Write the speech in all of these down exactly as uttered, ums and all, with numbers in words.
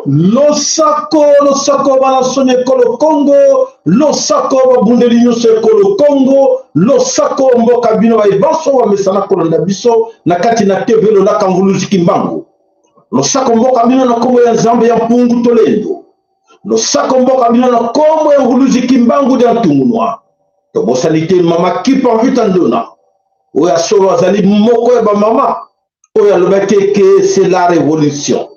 Losako, losako, bana somi ekolo Kongo, losako, babundeli nyonso ekolo Kongo, losako, mboka bino baye banso bamesana kolanda biso na kati na T V Lolaka Nguluzi Kimbangu. Losako mboka bino na kombo ya Nzambe ya Mpungu Tulendo. Losako mboka bino na kombo ya Nguluzi Kimbangu dia Ntungunwa. Tobosani te mama Kimpa Vita Ndona, oyo ya solo azali moko ya bamama oyo alobaki que c'est la révolution.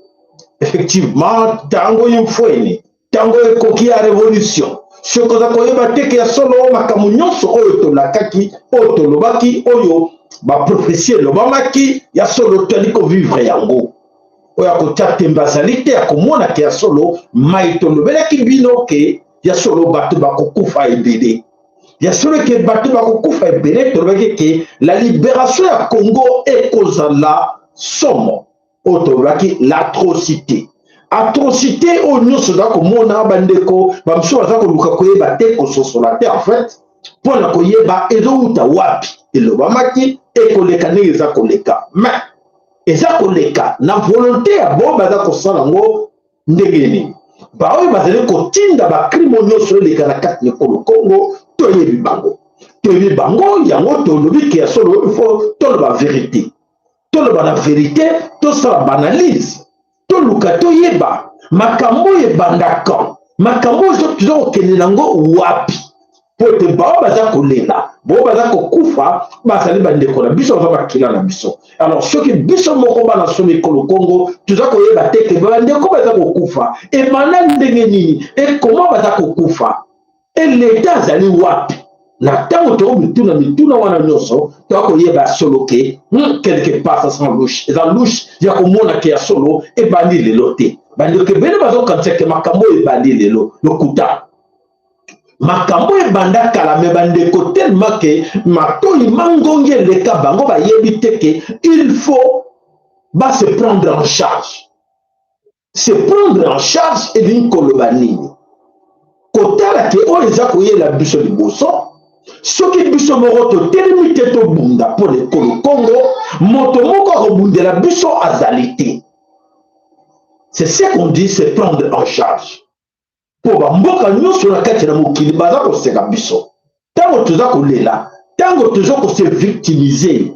Effectivement, tango imfweni, tango ekoki ya révolution. Soki oza koyeba te que ya solo makambo nyonso oyo tolakaki, oyo tolobaki, oyo baprophétie elobamaki, ya solo tozali kovivre yango. Oyo akotia tembe azali te, akomona que ya solo, mai tolobelaki bino que ya solo bato bakokufa ebele. Ya solo que bato bakokufa ebele, tolobaki que la libération ya Congo ekozala somo. Oyo tolobaki l'atrocité. Atrocité oyo nyonso oza komona, bandeko, bamosusu baza koluka koyeba te, kososola te, en fait, mpo na koyeba ezouta wapi. Elobamaki ekoleka ndenge eza koleka, mais eza koleka na volonté ya bo baza kosala yango ndenge nini. Baoyo bazali kotinda bacrime nyonso eleka na kati ya ekolo Kongo, toyebi bango. Toyebi bango, yango tolobi que ya solo, il faut toloba vérité. Toloba na vérité, tosala banalyse, toluka toyeba makambo oyo ebanda quand, makambo oyo toza kokende na yango wapi. Mpo ete bao baza kolela, bao baza kokufa, bazali bandeko na biso, baza makila na biso. Alors soki biso moko bana somi ekolo Kongo toza koyeba te que bandeko baza kokufa, ebanda ndenge nini, et comment baza kokufa, et l'État azali wapi? Na ntango tokomituna mituna wana nyonso, tokoyeba solo que, hmm, quelque part ça sent louche. Eza louche ya komona que ya solo ebandi lelo te. Bandeko ebele bazokanisa que makambo oyo ebandi lelo. Lokuta. Makambo ebanda kala, mais bandeko, tellement que matoyi mangongi eleka, bango bayebi te que il faut ba se prendre en charge. Se prendre en charge elingi koloba nini? Kotala que oyo eza koyela biso liboso, soki biso moko totelemi te tobunda mpo na ekolo Kongo, moto moko akobundela biso azali te. C'est ce qu'on dit, se prendre en charge. Mpo bamboka nyonso na kati na mokili baza koseka biso. Ntango toza kolela, ntango toza kose victimiser,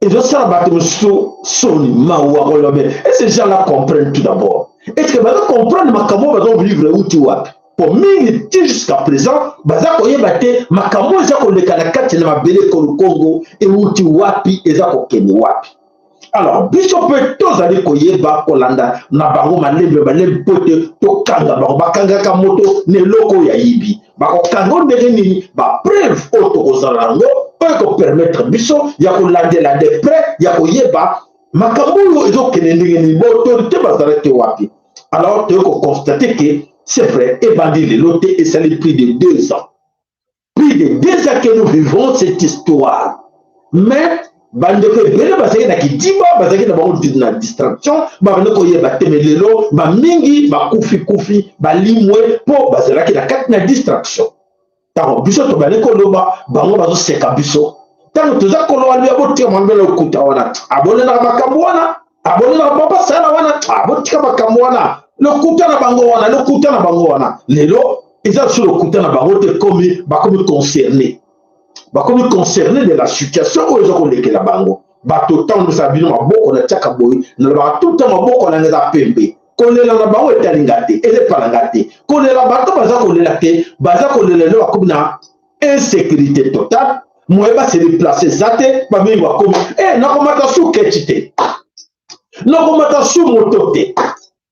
ezosala bato mosusu soni, mawa, koloba: est-ce que ces gens-là comprennent tout d'abord? Est-ce que baza comprendre makambo oyo bazo vivre euti wapi? Mpo mingi ti jusqu'à présent baza koyeba te makambo oyo eza koleka na kati na mabele ekolo Kongo euti wapi, eza kokende wapi. Alors biso mpe tozali koyeba kolanda na bango malembe malembe mpo ete tokanga bango. Bakangaka moto na eloko oyo ayibi. Bakokanga yo ndenge nini? Bapreuve oyo tokozala na yango, oyo ekopermettre biso ya kolandela de près, ya koyeba makambo oyo ezokende ndenge nini, baautorité bazalaki wapi. Alors toyei koconstater que c'est vrai, ebandi lelo te, esali plus de deux ans. Plus de deux ans que nous vivons cette histoire. Mais bandeko ebele bazalaki na kidiba, bazalaki na bango di-, na distraction, babandi koyeba te, mais lelo bamingi bakufi kufi, balimwe, mpo bazalaki na kati na distraction. Ntango biso tobandi koloba, bango bazoseka biso. Ntango toza koloba: "Luya, botika mambe na lokuta wana. Ah, bolelaka makambo wana. Ah, bolelaka papa sala wana. Ah, botika makambo wana. Lokuta na bango wana, lokuta na bango wana." Lelo eza lisusu lokuta na bango te, ekomi, bakomi concerné. Bakomi concerné de la situation oyo eza kolekela bango. Bato, ntango napesa bino maboko, natiaka boye, nalobaka tout le temps: maboko na ngai eza pembe. Kolela na bango etali nga te, eza epai na nga te. Kolela, bato baza kolela te, baza kolela lelo bakomi na insécurité totale. Moyen ba se déplacer eza te, bamingi bakomi: eh, nakomata su keti te, nakomata su moto te,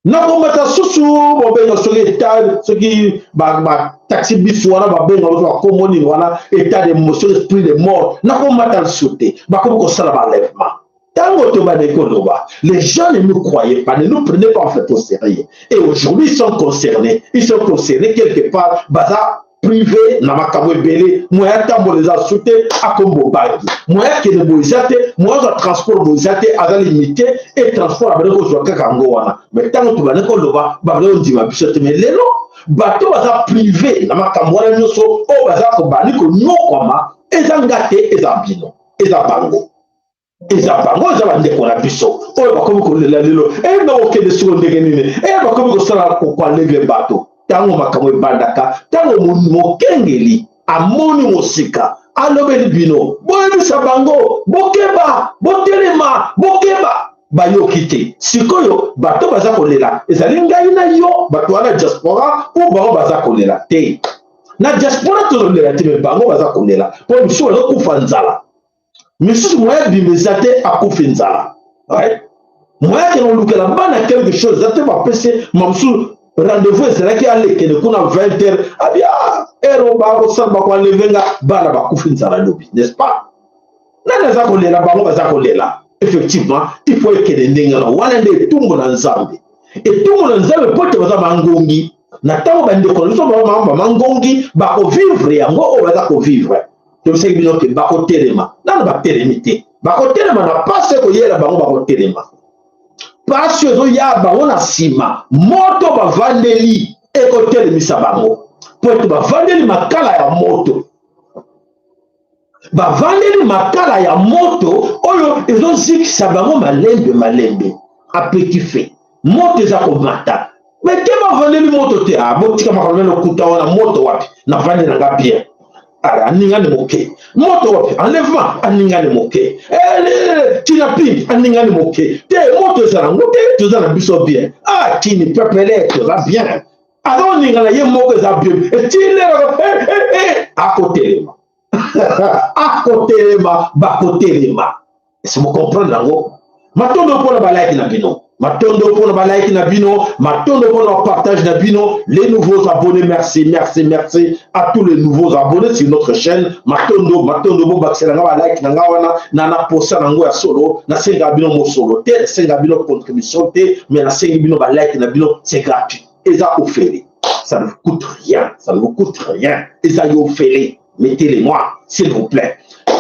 nakomata susu, babenga soki état, soki ba, ba taxi bis wana, babenga soki ba kombo nini wana, état de mo-, soki esprit de mort, nakomata lisusu te. Bakomi kosala ba enlèvement. Ntango tobandaki koloba, les gens ne nous croyaient pas, ne nous prenaient pas en fait au sérieux. Et aujourd'hui, ils sont concernés. Ils sont concernés quelque part, baza privé na makambo ebele. Moyen atambola eza lisusu te, akomi mobangi. Moyen akende boye eza te, moyen azwa transport boye eza te, aza limité, et transport abandaki kozwa kaka yango wana. Mais ntango tobandaki koloba, babandaki kondima biso te. Mais lelo, bato baza privé na makambo wana nyonso, oyo baza kobandi konyokwama, eza nga te, eza bino, eza bango. Eza bango, eza bandeko na biso oyo bakomi kolela lelo: eh, nakokende siko ndenge nini? Eh, bakomi kosala ko-, ko-enlever bato. Ntango makambo ebandaka, ntango mo-, mokengeli amoni mosika, alobeli bino: boyebisa bango, bokeba, botelema, bokeba. Bayoki te. Sikoyo, bato baza kolela, ezali ngai na yo, bato wana diaspora, ou bango baza kolela te? Na diaspora tozolela te, mais bango baza kolela, mpo misusu bazokufa nzala. Misusu moyen abima eza te, akufi nzala. Ouais. Moyen akende kolukela bana quelque chose eza te, bapesi ye, ma mosusu rendez-vous ezalaki alekele kuna vingt heures. Abi, ah, heure oyo bakosala, bako enlever nga, bana bakufi nzala lobi, n'est-ce pas? Nani aza kolela? Bango baza kolela. Effectivement, il faut ekende ndenge wana. Wana nde etumbu na Nzambe. Etumbu na Nzambe mpo ete baza mangongi. Na ntango bandeko na biso baba mama mangongi, bakovivre yango oyo baza kovivre. Tobisaki bino ke bakotelema. Nanu batelemi te. Bakotelema na mpasi ekoyela bango, bakotelema. Mpasi ezoya bango na nsima, moto bavandeli ekotelemisa bango. Mpo ete bavandeli makala ya moto. Bavandeli makala ya moto oyo ezozikisa bango malembe malembe. À petit feu. Moto eza komata. Mais te bavandeli moto te. Ah, botika makambo na lokuta wana, moto wapi? Navandi na nga bien. Ala, aningani moke. Moto wapi? Enlèvement, aningani moke. Eh, le, le, kidnapping, aningani moke. Te, moto eza na ngo te, toza na biso bien. Ah, kini pepele, toza bien. Azo ningana ye moko eza bien. Et il est là, eh, eh, eh, akotelema. Akotelema, bakotelema. Est-ce que vous comprenez yango? Matondo mpo na ba like na bino. Matondo mpo na ba like na bino. Matondo mpo na ba partage na bino. Les nouveaux abonnés, merci, merci, merci à tous les nouveaux abonnés sur notre chaîne. Matondo, matondo, bobakisela nga ba like na nga wana, na, na posa na ngo ya solo. Nasenga bino mosolo te, nasenga bino contribution te, mais nasengi bino ba like na bino, c'est gratuit. Eza ofele. Ça ne vous coûte rien. Ça ne vous coûte rien. Eza yo ofele. Mettez-les-moi, s'il vous plaît.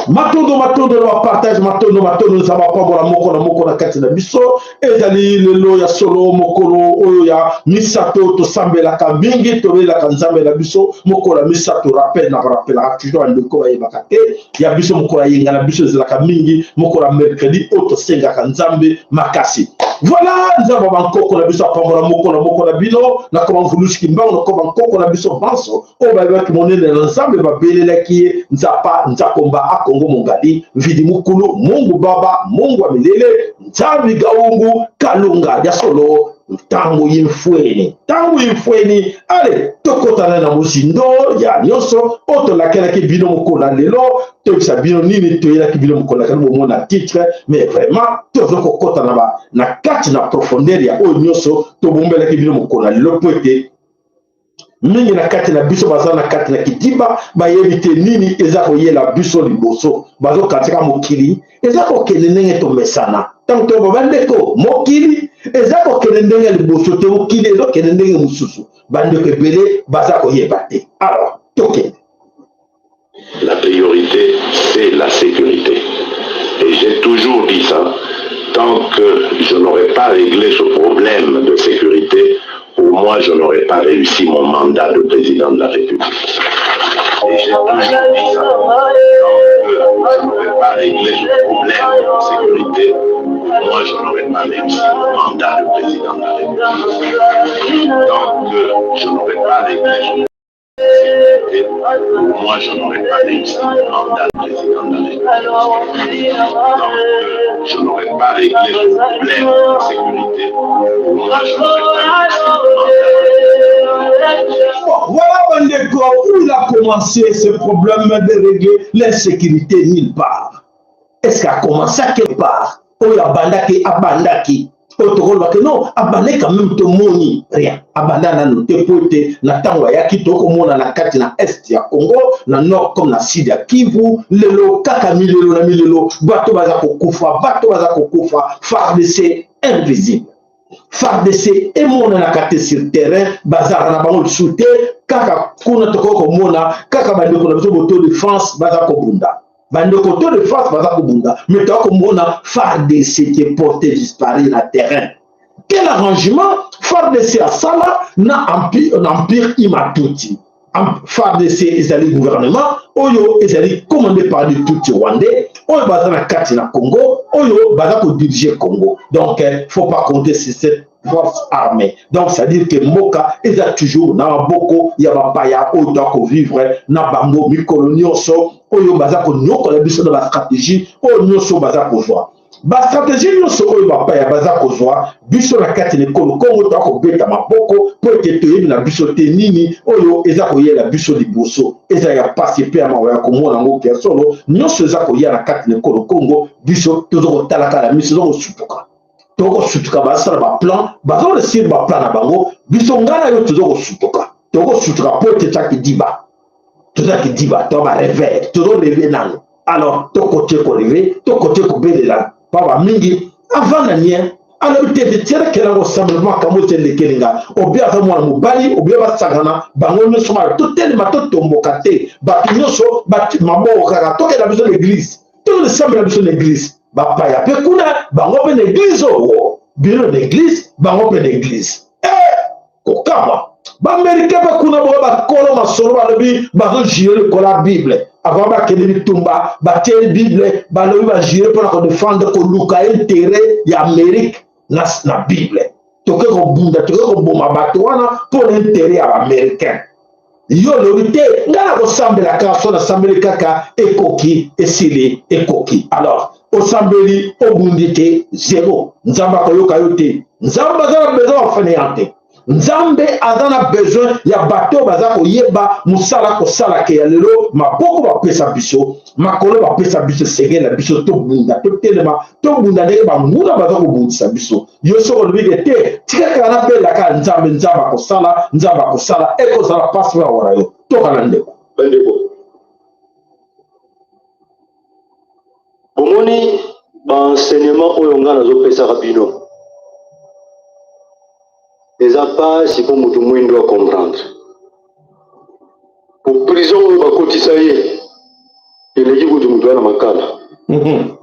Matondo, matondo na ba partage, matondo, matondo, Nzambe apambola moko na moko na kati na biso. Ezali lelo ya solo, mokolo oyo ya misato, tosambelaka mingi, tobelaka Nzambe na biso, mokolo ya misato, rappel na rappelaka toujours, bandeko bayebaka te, ya biso mokolo ya yenga na biso ezalaka mingi mokolo ya mercredi, oyo tosengaka Nzambe makasi. Voilà, Nzambe ya bankoko na biso apambola moko na moko na bino, na Nkoma Mvulusi Kimbangu, na Nkoma nkoko na biso banso, oyo bayebaki monene na Nzambe, babelelaki ye Nzapa, Nzakomba a Kongo Mongali, Mvidi Mukulu, Mungu Baba, Mungu wa Milele, Nzambi Gaungu, Kalunga. Ya solo, ntango imfweni. Ntango imfweni. Allez, tokotana na mozindo ya nyonso oyo tolakelaki bino mokolo ya lelo, toyebisa bino nini toyelaki bino mokolo ya lelo, bomona titre, mais vraiment, tozo kokota na ba, na kati na profondeur ya oyo nyonso tobombelaki bino mokolo ya lelo, mpo ete mingi na kati na biso baza na kati na kidiba, bayebi te nini eza koyela biso liboso. Bazokanisaka mokili eza kokende ndenge tomesana. Ntango toyeba, bandeko, mokili eza kokende ndenge liboso te, mokili ezokende ndenge mosusu. Bandeko ebele baza koyeba te. Alors, tokende. La priorité, c'est la sécurité. Et j'ai toujours dit ça, tant que je n'aurai pas réglé ce problème de sécurité, pour moi, je n'aurai pas réussi mon mandat de président de la République. Et j'ai toujours dit ça, tant que je n'aurai pas réglé ce problème de sécurité, pour moi, je n'aurai pas réussi mon mandat de président de la République. Tant que je n'aurai pas réglé ce Moi, je n'aurais pas réussi mon mandat de président de la République. Donc, euh, je n'aurais pas réglé le problème de sécurité. Moi, je n'aurais pas réussi mon mandat. Bon, voilà, bandeko, où il a commencé ce problème de régler l'insécurité nulle part. Est-ce qu'il a commencé quelque part? Oyo abandaki, abandaki. Oyo tokoloba que non, abandaki quand même, tomoni rien. Abanda nanu te, po ete na ntango ayaki, tokomona na kati na est ya Congo, na nord comme na sud ya Kivu, lelo kaka milelo na milelo, bato baza kokufa, bato baza kokufa, FARDC invisible. FARDC emonanaka te sur terrain, bazalaka na bango lisusu te, kaka kuna tokoki komona kaka bandeko na biso ba autodefense baza kobunda. Bandeko autodefense baza kobunda, mais tokoki komona FARDC qui est porté disparu na terrain. Quel arrangement FARDC asala na empi-, na empire Hutu-Tutsi? Am-, FARDC ezali gouvernement oyo ezali commandé par des Tutsis rwandais, oyo baza na kati na Congo, oyo baza ko diriger Congo. Donc, euh, faut pas compter sur cette force armée. Donc, c'est-à-dire que mboka eza toujours na maboko ya bapaya oyo toza ko vivre na bango mikolo nyonso, oyo baza konyokola biso na ba stratégie oyo nyonso baza kozwa. Ba stratégie nyonso oyo bapaya baza kozwa, biso na kati na ekolo Congo toza kobeta maboko, po ete toyebi na biso te nini oyo eza koyela biso liboso. Eza ya pasi pe ya mawa ya komona yango que ya solo, nyonso eza koya na kati na ekolo Congo, biso tozo kotala kaka na miso, tozo kosutuka. Tozo kosutuka, basala ba plan, bazo réussir ba plan na bango, biso nga na yo tozo kosutuka. Tozo kosutuka po ete toza kidiba. Toza kidiba, toza ba rêveur, tozo rêver nanu. Alors, tokote ko rêver, tokote kobelela, papa mingi, avant na nien, alors te te tiere kela ko sambela makambo te lekeli nga, ou bien aza mwana mobali, ou bien basangana, bango nyonso ma, totelema, totomboka te, bato nyonso, bat-, maboko kaka, tokenda biso l'église, tokende sambela biso l'église, bapaya pe kuna, bango pe na église, oh, bino na église, bango pe na église. Eh! Kokamwa. Ba Américains pe kuna bo bakolo masolo balobi bazo jurer likolo ya Bible. Avant bakende bitumba, batie Bible, balobi ba jurer pona ko défendre, koluka intérêt ya Amérique na, na Bible. Toke kobunda, toke koboma bato wana pona intérêt ya ba Américains. Yo olobi te, nga na kosambela kaka, so nasambeli kaka, ekoki, esili, ekoki. Alors, osambeli, obundi te, zéro. Nzambe akoyoka yo te. Nzambe aza na besoin ya fainéant te. Nzambe aza na besoin ya bato baza koyeba mosala kosala que ya lelo, maboko bapesa biso, makolo bapesa biso, esengeli na biso tobunda, totelema, tobunda ndenge banguna baza kobundisa biso. Yo soko olobi que te, tika kaka nabela kaka Nzambe, Nzambe akosala, Nzambe akosala, ekozala pasi na wana yo. Toka na ndeko. Bandeko, bomoni ba enseignement oyo nga nazopesaka bino? Eza pasi po moto mwindu a comprendre. Po prison oyo bakotisa ye, eleki kutu moto wana makala. Mhm.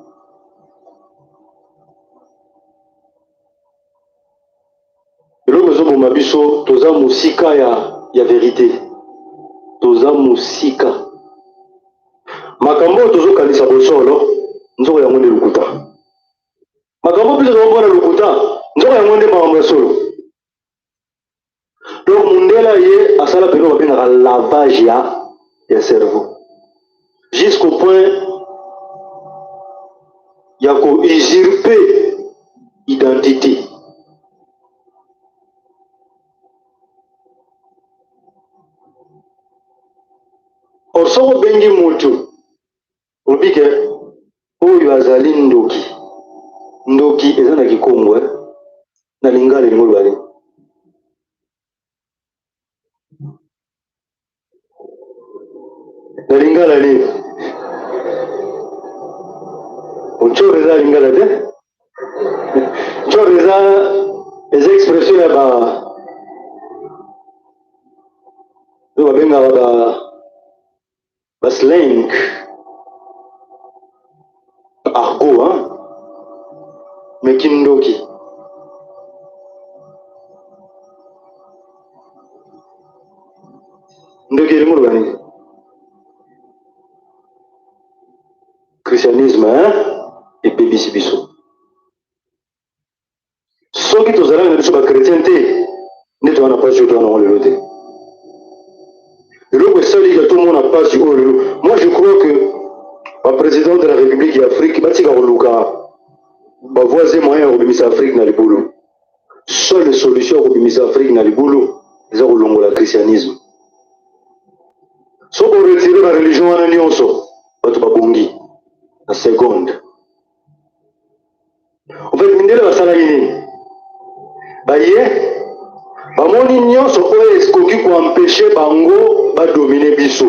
Eloko ezoboma biso, toza mosika ya, ya vérité. Toza mosika. Makambo oyo tozokanisa bosolo, nzoka yango nde lokuta. Makambo mpe tozomona lokuta, nzoka yango nde makambo ya solo. Donc, mundele ye asala peno babengaka lavage ya, ya cerveau. Jusqu'au point ya ko usurper identité. Or, soki obengi moto, olobi que oyo azali ndoki. Ndoki eza na Kikongo, eh? Na Lingala elingi oloba nini? Na Lingala nini? Ntshoro eza Lingala te. Ntshoro eza, eza expression ya ba, oyo babengaka ba, ba slang, argot, hein? Mais kindoki. Ndoki elingi koloba nini? Christianisme, hein? Ebebisi biso. Soki tozalaki na biso ba chrétiens te, nde toza na mpasi oyo toza nango lelo te. Eloko esali ya tomona mpasi oyo lelo. Moi, je crois que ba président de la République ya Afrique batika koluka ba voies et moyens ya kobimisa Afrique na libulu. Seule solution ya kobimisa Afrique na libulu eza kolongola christianisme. Soki o retirer ba religion wana nyonso, bato babongi na seconde. En fait, mindele basalaki nini? Baye bamoni nyonso oyo ekoki ko empêcher bango ba dominer biso.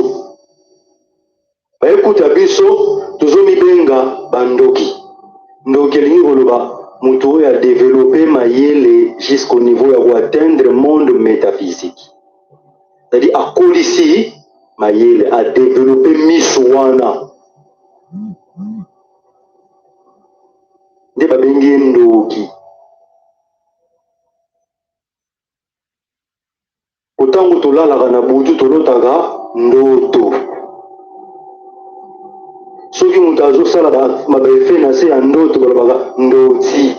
Baye kuta biso, tozomibenga bandoki. Ndoki elingi koloba moto oyo a développer mayele jusqu'au niveau ya ko atteindre monde métaphysique. C'est-à-dire akolisi mayele, a développer miso wana. Nde babengi ye ndoki. Ko ntango tolalaka na butu, tolotaka ndoto. Soki moto azosala ba, ma, ba effet na se ya ndoto, balobaka ndoti.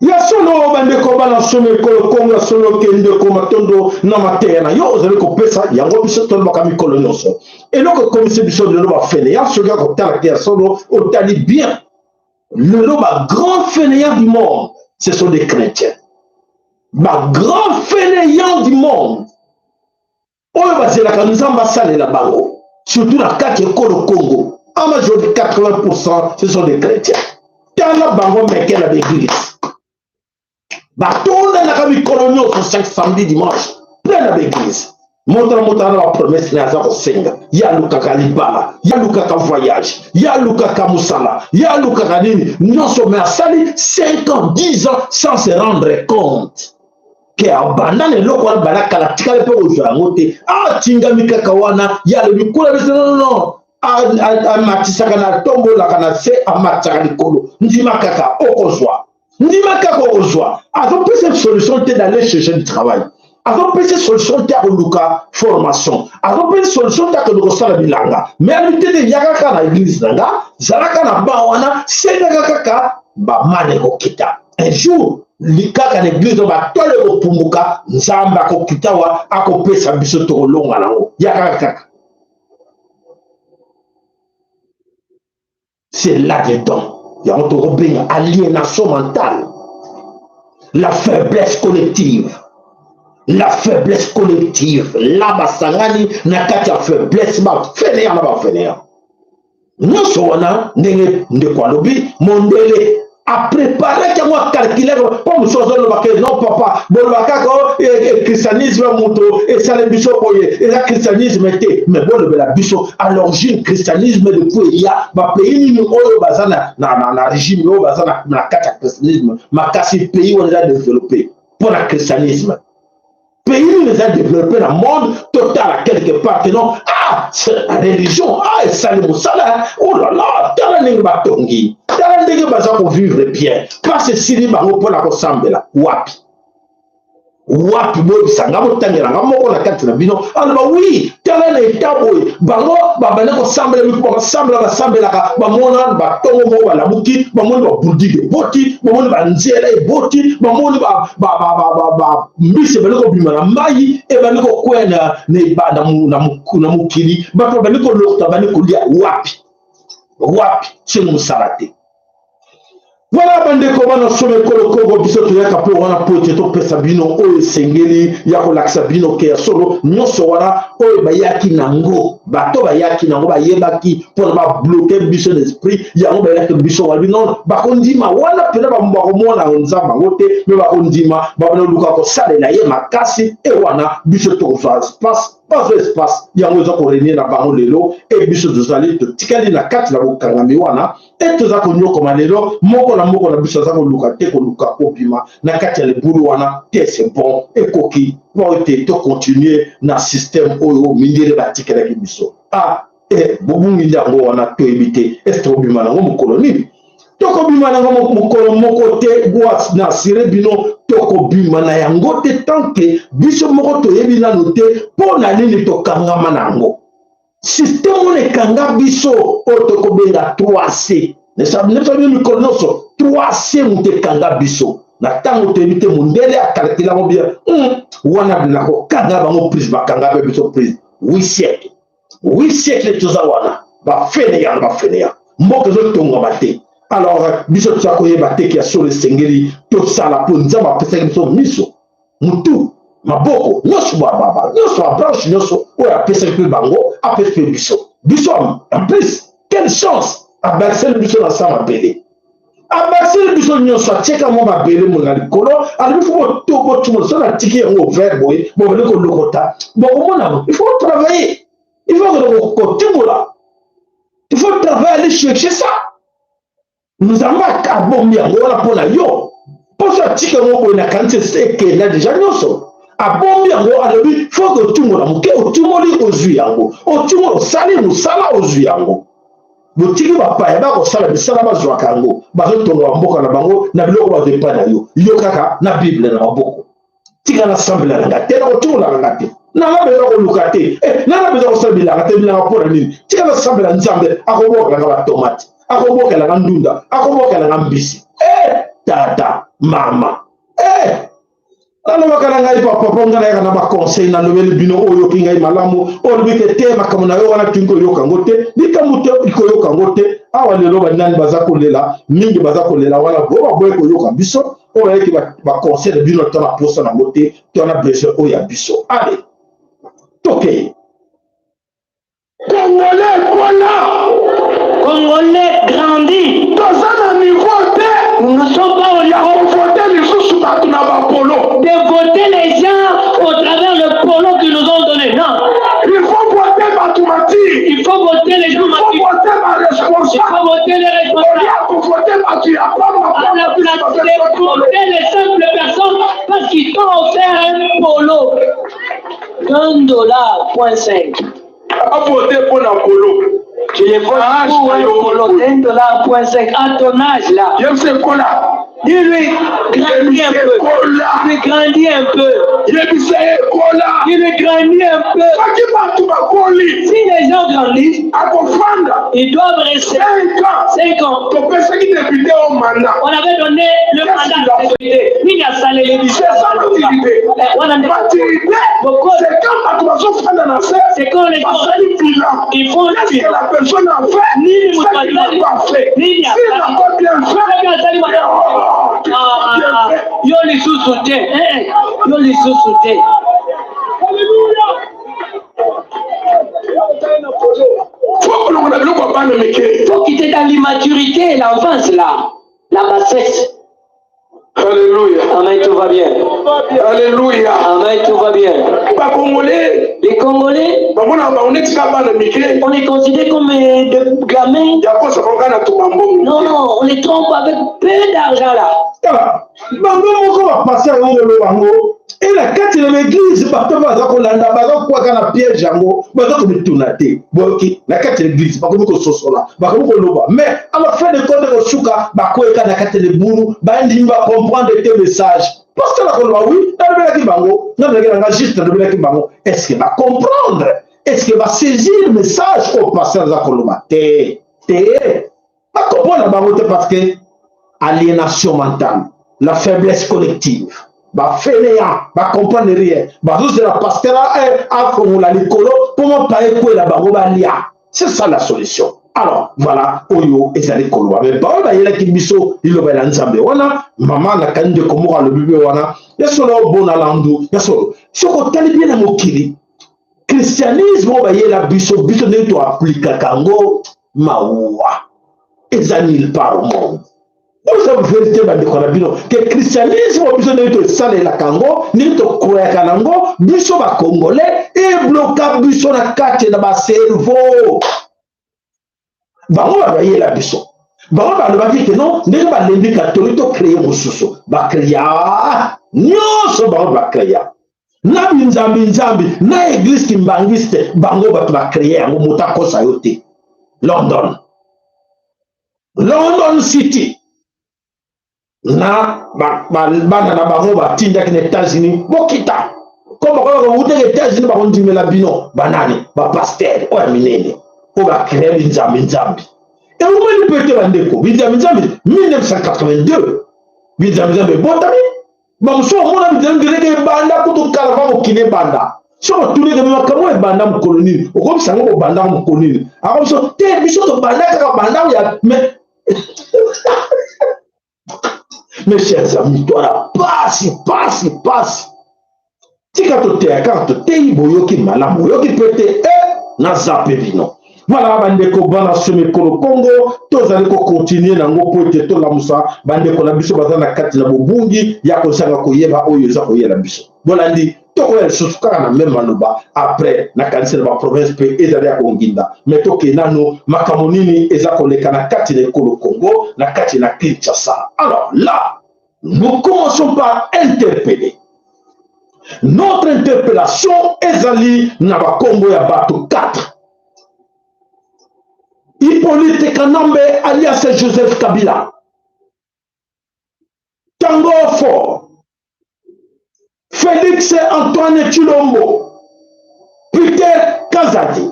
Ya solo, bandeko bana somo ekolo Kongo, ya solo ke ndeko, matondo na mateya na yo ozali kopesa. Yango biso tolobaka mikolo nyonso, eloko ekomisi biso lelo ba fainéants. Soki akotala te, ya solo otali bien, lelo ba grands fainéants du monde, ce sont des chrétiens. Ba grands fainéants du monde oyo bazelaka Nzambe asalela bango, surtout na kati ya ekolo Kongo, en majorité quatre-vingts pour cent, ce sont des chrétiens. Tala bango meke na ba église. Batondanaka mikolo nyonso, chaque samedi, dimanche, plein na ba église. Moto na moto aza na ba promesse na ye aza kosenga. Ye alukaka libala, ye alukaka voyage, ye alukaka mosala, ye alukaka nini nyonso, mais asali cinq ans, dix ans sans se rendre compte que abandonner eloko wana banda kala, atikala mpe kozwa yango te. Atingami kaka wana, ye alobi kuna biso, non, non, non. A, a, amatisaka na, atombolaka na se, amatisaka likolo. Ndima kaka, okozwa. Ndima kaka, okozwa. Azopesa solution te d'aller chercher du travail. Azopesa solution te ya koluka formation. Azopesa solution te ya koluka kosala bilanga. Mais alobi te, te, yaka kaka na église na nga, zala kaka na banc wana, sengaka kaka ba manne ekokita. Un jour, likaka na église, ba tole ekopumbuka, Nzambe akokita awa, akopesa biso, tokolonga na yango. Yaka kaka. C'est là-dedans. Yango tokobenga aliénation mentale. La faiblesse collective. La faiblesse collective. Là basangani na kati ya faiblesse, ba fainéants na ba fainéants. Nyonso wana ndenge ndeko alobi, mondele a préparer yango, a calculer. Mpo mosusu azoloba ke, non papa, boloba kaka, oh, eh, eh, christianisme moto esali biso boye, eza christianisme te. Mais bolobela biso, à l'origine, christianisme depuis eya, ba pays nini oyo baza na, na, na, na régime oyo baza na, na kati ya christianisme makasi? Pays wana eza développé mpo na christianisme? Pays nini eza développé na monde? Totala quelque part que non, ah, c'est la religion, ah, esali mosala, oh là là, tala ndenge batongi, tala ndenge baza ko vivre bien. Mpasi esili bango mpo na kosambela. Wapi? Wapi? Boyebisa nga, botangela nga moko na kati na bino. Aloba, oui, tala na état boye, bango babanda kosambela, mikuba basambela, basambelaka, bamona batongo moko balamuki, bamoni ba building eboti, bamoni banzela eboti, bamoni ba, ba, ba, ba, ba, ba mbisi ebandi kobima na mai, ebandi kokwea na, na, na, mu-, na, mu-, na mokili, bato babandi kolokota, bandi kolia. Wapi? Wapi? Sino mosala te. Voilà, bandeko bana somo ekolo Kongo, biso toyaka mpe wana mpo ete topesa bino oyo esengeli ya kolakisa bino ke ya solo, nyonso wana oyo bayaki na yango, bato bayaki na yango, bayebaki mpo na ba bloquer biso na esprit, yango bayaki biso, wali non, bakondima wana mpenza, ba-, bakomona Nzambe yango te, mais bakondima, bakoluka kosalela ye makasi, e wana biso tokozwa espace, bazwa espace, yango eza ko régner na bango lelo, e biso tozali, totikali na kati na bokangami wana, e toza konyokoma lelo, moko na moko na biso aza koluka te, koluka kobima na kati ya libulu wana te, c'est bon, ekoki mpo ete to continuer na système oyo mindele batikelaki biso. Ah, eh, bobungi nde yango wana toyebi te. Est-ce que tokobima na yango mokolo nini? Tokobima na yango mo-, mokolo moko te, bwa na assurer bino, tokobima na yango te tant que biso moko toyebi nanu te mpo na nini tokangama na yango. Système wana ekanga biso, oyo tokobenga trois C. Nesa, nesa bino mikolo nyonso, trois C moto ekanga biso. Na ntango toyebi te, mundele a calculer yango bien. Hmm, wana na kokanga bango prise, bakanga mpe biso prise. Huit siècles. Huit siècles toza wana. Ba fainéants, ba fainéants. Mboka ezo tongama te. Alors, biso toza koyeba te que ya solo esengeli tosala mpo Nzambe apesaki biso miso, mutu, maboko, nyonso, ba, ba, ba, nyonso, ba branche nyonso oyo apesaki mpe bango, apesi mpe biso. Biso, en, en plus, quelle chance! Abakiseli biso na se ya mabele. Abakiseli biso nyonso, atiaka mwa mabele mona likolo, alobi: "Faut boto-, botumba." Soki natiki yango vert boye, bobandi kolokota, bokomona, il faut travailler. Il faut ko-, ko-, kotimbola. Il faut travailler, aller chercher ça. Nzambe ak-, abombi yango wana mpo na yo. Mpo soki atika yango boye, nakanisi esi ekenda déjà nyonso. Abombi yango, alobi: "Faut que otimbola moke." Otimboli, ozwi yango. Otimboli, osali mosala, ozwi yango. Botiki bapaya bakosala misala, bazwaka yango. Bazotonga bamboka na bango na biloko bazwa epai na yo. Yo kaka na Bible na maboko. Tika nasambela na nga te, nakotimbola na nga te. Na nga mpe nakoluka te. Eh, na nga mpe nakosala bilanga te, bilanga mpo na nini? Tika nasambela Nzambe, akobokela nga batomate, akobokela nga ndunda, akobokela nga mbisi. Eh, tata, mama. Eh, nalobaka na ngai: "Papa, mpo ngai nayaka na ba conseil, nalobeli bino oyo, oyoki ngai malamu, olobi ke te, makambo na yo wana tolingi koyoka yango te, likambo te, koyoka yango te." Awa lelo banani baza kolela, mingi baza kolela wana, bo baboyi koyoka biso, oyo bayaki ba, ba conseil na bino, to na posa na yango te, to na besoin oyo ya biso. Allez, tokei. Congolais, kola! Congolais, grandis! Toza na niveau te. Nous ne sommes pas au niveau. Ya kovote lisusu bato na ba polo. De voter les gens au travers le polo qu'ils nous ont donné. Non. Il faut voter bato matures. Il faut voter les gens matures. Il faut voter ba responsables. Il faut voter les responsables. Au lieu de voter bato ya pamba, à la place de voter les simples personnes parce qu'ils t'ont offert un polo d'un dollar point cinq. Avote mpo na polo. Je le vote pour un polo d'un dollar point cinq à ton âge là. Yebisa kola. Dis-lui, grandis un peu. Kola. Dis-lui, grandis un peu. Yebisa ye kola. Dis-lui, grandis un peu. Soki bato bakoli, si les gens grandissent, akofanda, ils doivent rester cinq ans. Cinq ans. Topesaki député au mandat. On avait donné le mandat à ce député. Nini asaleli biso? C'est ça maturité. Eh, wana nde maturité. Bokozi. C'est quand bato bazofanda na se, c'est quand les gens basali bilan. Ils font le bilan. Qu'est-ce que la personne a fait? Nini moto asali? Ce qu'il n'a pas fait. Nini asali? S'il n'a pas bien fait. Soki asali malamu. Oh, ah, ah, ah. Yo lisusu te. Eh, eh. Yo lisusu te. Faut kolongola biloko ya bana mike. Faut quitter dans l'immaturité, l'enfance là, la bassesse. Alléluia. Amen, tout va bien. Alléluia. Amen, tout va bien. Ba Congolais. Les Congolais. Bango na bango neti kaka bana mike. On les considère comme, euh, des gamins. Ya kosa bango na tumba mbongo. Non, non, on les trompe avec peu d'argent là. Tala, bango moko ba pasteur yango lo bango. Et na kati na l'église, bato baza kolanda, baza kokwaka na piège yango, baza komituna te. Boyoki, na kati ya l'église, bakomi kososola, bakomi koloba. Mais à la fin de compte, kosuka, bakweka na kati ya libulu, bandimi ba comprendre te message. Pasteur akoloba: "Oui, nalobelaki bango, nalobelaki na nga juste, nalobelaki bango." Est-ce que ba comprendre? Est-ce que ba saisir message oyo pasteur aza koloba? Te, te. Ba comprendre bango te parce que aliénation mentale, la faiblesse collective. Ba fainéants, ba comprendre rien. Bazozela pasteur a, eh, afongola likolo, mpo mapa ekwela bango balia. C'est ça la solution. Alors, voilà, oyo ezali koloba. Mais baoyo bayelaki biso liloba ya Nzambe wana, mama na kani ndeko moko alobi mpe wana, ya solo, bona landu, ya solo. Soki otali bien na mokili, christianisme oyo bayela biso, biso nde to applikaka yango, mawa. Eza nulle part au monde. Oyo eza vérité, bandeko na bino, que christianisme oyo biso nde tosalelaka yango, nde tokroyaka na yango, biso ba Congolais, ebloka biso na kati na ba cerveau. Bango bato bayela biso. Bango balobaki que non, ndenge balembi catholique, to créer mosusu. Ba créer, ah, nyonso bango ba créer. Na binzambi-nzambi, na église kimbanguiste, bango bato ba créer yango, moto akosa yo te. London. London City. Na ba, ba, bana na bango batindaki na États-Unis, bokita. Comme bakoloka kouta na États-Unis, bakondimela bino. Banani? Ba pasteur oyo ya minene, oyo ba créer binzambi-nzambi. Eumeli mpe te, bandeko. Binzambi-nzambi, mille neuf cent quatre-vingt-deux. Binzambi-nzambi ebotami. Bamosusu bamona binzambi-nzambi ebanda, kutu kala va mokili ebanda. Soki otuni ke makambo ebanda mokolo nini, okoyebisa yango bobanda mokolo nini. Akoyebisa te, biso tobanda kaka banda ya, mais mes chers amis, toi là, pasi, pasi, pasi. Tika toteya kaka, toteyi, boyoki malamu, boyoki mpe te, eh, nazape bino. Voilà, bandeko, bana somi ekolo Kongo, tozali kocontinuer na yango mpo ete tolamusa bandeko na biso baza na kati na bobungi ya kozanga koyeba oyo eza koyela biso. Bolandi, tokoya lisusu kaka na même maloba, après, nakanisi na baprovince mpe ezali ya konginda. Mais tokei nanu makambo nini eza koleka na kati na ekolo Kongo, na kati na Kinshasa. Alors là, nous commençons par interpeller. Notre interpellation ezali na bakombo ya bato quatre. Hippolyte Kanambe alias Joseph Kabila. Tango Faure, Félix Antoine Tshilombo, Peter Kazadi.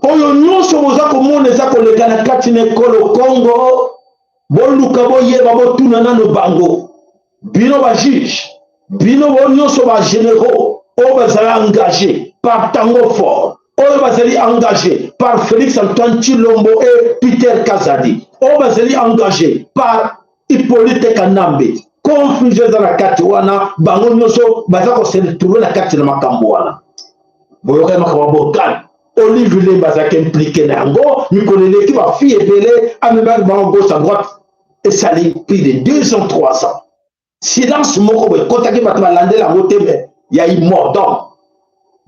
Oyo nyonso boza komona eza koleka na kati na ekolo Kongo, boluka boyeba, botuna nanu bango. Bino ba juge, bino bo nyonso ba généraux oyo bazali engagé par Tango Faure, oyo bazali engagé par Félix Antoine Tshilombo et Peter Kazadi, oyo bazali engagé par Hippolyte Kanambe. Confusion eza na kati wana, bango nyonso baza ko se retrouver na kati na makambo wana. Boyoka makambo ya Bourgane, Olive Lembe azalaki impliqué na yango, mikolo eleki ba filles ebele amemaki bango gauche à droite, esali plus de deux ans, trois ans. Silence moko boye ekotaki, bato balandela yango te, mais ya imodon.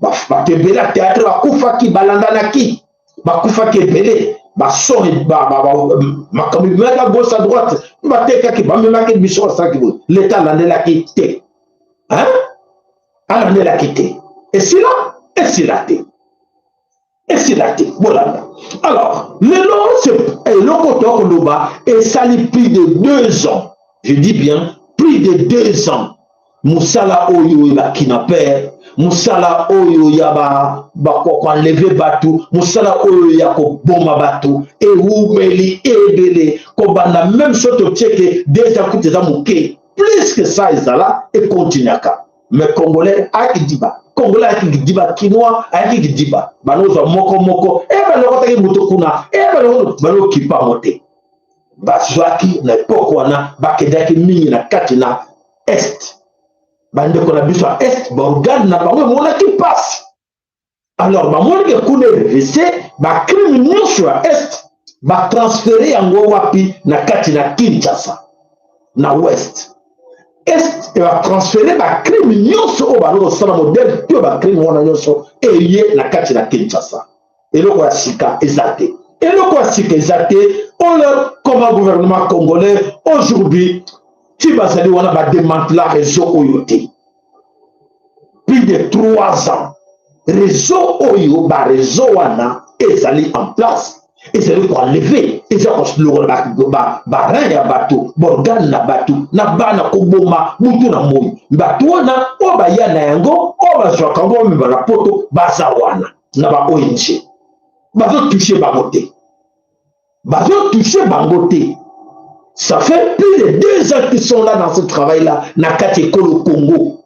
Ba- bato ebele ya théâtre bakufaki, balandanaki, bakufaki ebele, basoni ba- ba- ba- makambo ebimaki à gauche à droite, batekaki, bamemaki biso, basalaki boye, leta alandelaki te. Hein? Alandelaki te. Esila? Esila te. Esila te. Bolanda. Alors lelo, c'est eloko tokoloba, esali plus de deux ans, je dis bien plus de deux ans, mosala oyo ya ba kidnappeurs, mosala oyo ya ba ba ko enlever bato, mosala oyo ya koboma bato ewumeli ebele, kobanda même soki totieke déjà kutu eza moke, plus que ça ezala, ekontinuaka. Mais Congolais ayaki diba, Congolais ayaki diba, Kinois ayaki diba, bano zwa moko moko, e balokotaki moto kuna, e balokotaki, balokipa yango te. Bazwaki na epoque wana, bakendaki mingi na kati na Est. Bandeko na biso ya Est, baorgane na bango emonaki mpasi. Alors bamoni ke kuna eregrese, bacrime nyonso ya Est batransfere yango wapi? Na kati na Kinshasa, na Ouest. Est e batransfere bacrime nyonso oyo bazali kosala, modèle to bacrime wana nyonso eye na kati na Kinshasa. Eloko ya sika eza te. Eloko ya sika eza te. Oyo koma gouvernement congolais aujourd'hui, ti bazali wana badémantela réseau oyo te. Plus de trois ans, réseau oyo, ba réseau wana ezali en place, ezali ko enlever, eza kolongola ba- ba- ba rein ya bato, baorgane na bato, na bana, koboma butu na moi. Bato wana oyo baya na yango, oyo bazwaka yango, bamema na Poto, baza wana na ba O N G. Bazo toucher bango te. Bazo toucher bango te. Ça fait plus de deux ans qu'ils sont là dans ce travail-là, na kati ekolo Congo.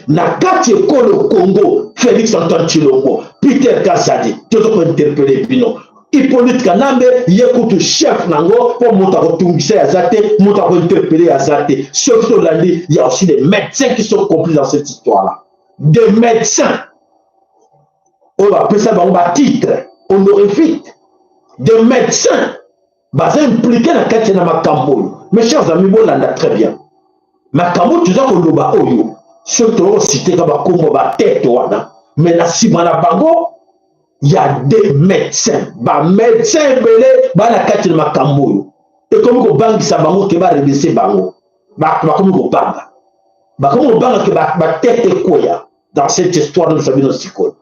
Na kati ekolo Congo, Félix Antoine Tshilombo, Peter Kazadi, tozo ko interpeller bino. Hippolyte Kanambe, ye kutu chef na yango, mpo moto ya kotungisa ye aza te, moto ya ko interpeller ye aza te. Soki tolandi, il y a aussi des médecins qui sont complices dans cette histoire-là. Des médecins oyo bapesa bango ba titre honorifique, des médecins baza impliqués na kati na makambo oyo. Mes chers amis, bolanda très bien makambo toza koloba oyo. Soki toko citer ka bakombo ba tête wana, mais na nsima na bango, il y a des médecins, ba médecins ebele ba na kati na makambo oyo. Ekomi kobangisa bango ke ba redresser bango. Ba- bakomi kobanga, bakomi kobanga ke ba- ba tête ekweya dans cette histoire nyonso ya bino sikoyo.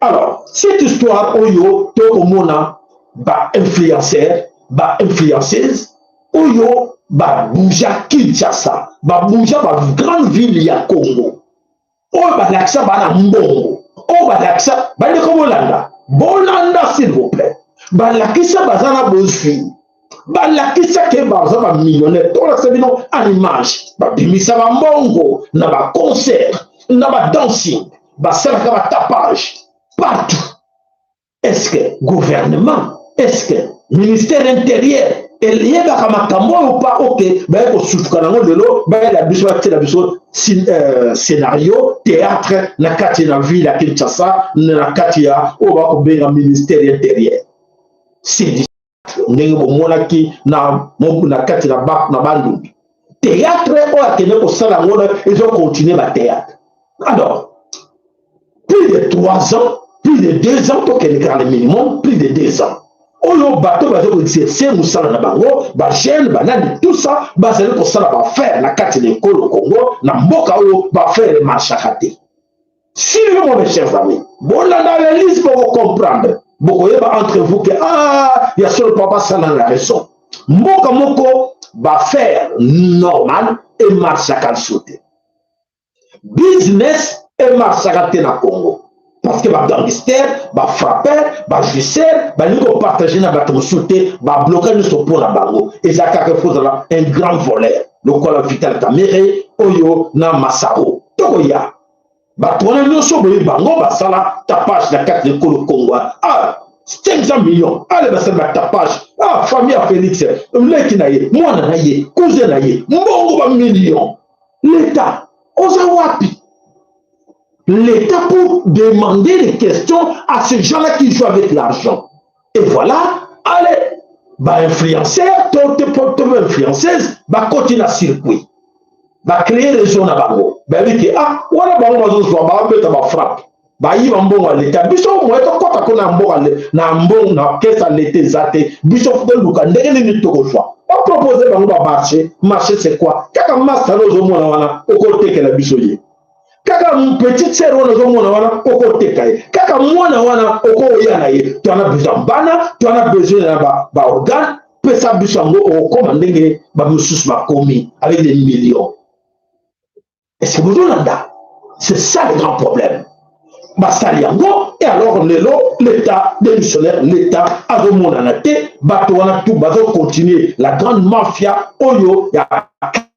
Alors cette histoire oyo tokomona ba influenceurs, ba influenceuses oyo ba bouger Kinshasa, ba bouger ba grande ville ya Congo, oyo balakisa bana mbongo, oyo balakisa, bandeko, bolanda, bolanda s'il vous plaît. Balakisa baza na bozwi, balakisa ke baza ba millionnaires. Tolakisa bino en image, babimisa bambongo na ba concert, na ba dancing, basalaka ba tapage partout. Est-ce que gouvernement, est-ce que ministère intérieur eyebaka makambo oyo ou pas? Ok, baye kosutuka nango lelo, baye na biso, batie na biso scén-, euh, scénario, théâtre na kati na ville ya Kinshasa, na kati ya oyo bakobenga ministère intérieur. C'est du théâtre. Ndenge bomonaki na mo-, na kati na ba-, na Bandundu. Théâtre oyo akende kosala yango na, ezo continuer ba théâtre. Alors, plus de trois ans, plus de deux ans, tokende kaka le minimum, plus de deux ans. Oyo bato bazo ko exercer mosala na bango, ba jeunes, ba nani, tout ça, bazali kosala ba affaires na kati na ekolo Congo, na mboka oyo ba affaires emarchaka te. Suivez-moi, mes chers amis. Bolanda analyse, boko comprendre. Bokoyeba entre vous que, ah, ya solo papa Sala na raison. Mboka moko, ba affaires normal emarchaka lisusu te. Business emarchaka te na Congo. Parce que ba gangsters, ba frappeurs, ba jouisseurs, balingi ko partager na bato mosusu te, ba bloquer nyonso mpo na bango. Eza kaka faut ozala un grand voleur. Lokola Vital Kamerhe, oyo na Massaro. Tokoya. Bato wana nyonso boye bango basala tapage na kati na ekolo Congo. Ah, cinq cents millions. Allez, basala ba tapage. Ah, famille ya Félix, leki na ye, mwana na ye, cousin na ye, mbongo ba millions. L'État, oza wapi? L'État pour demander des questions à ces gens-là qui jouent avec l'argent. Et voilà, allez, ba influenceurs, to, to, to, to, ba influenceuses, bakoti na circuit. Ba créer réseau na bango. Bayebi ke, ah, wana bango bazozwa, babeta ba frappe. Bayiba mbongo ya l'État. Biso moyen tokota kuna mboka le-, na mbongo, na caisse ya l'État eza te. Biso faut toluka ndenge nini tokozwa. Ba proposer bango ba marché. Marché c'est quoi? Kaka Massaro ozomona wana, okotekela biso ye. Kaka m-, petite sœur wana ozomona wana, okoteka ye. Kaka mwana wana, okoya na ye. Twana besoin bana, twana besoin na ba, ba organe, pesa biso yango, okoma ndenge ba mosusu bakomi, avec des millions. Est-ce que vous entendez? C'est ça le grand problème. Basali yango, et alors lelo, l'État démissionnaire, l'État azomonana te, bato wana tout bazo continuer. La grande mafia oyo ya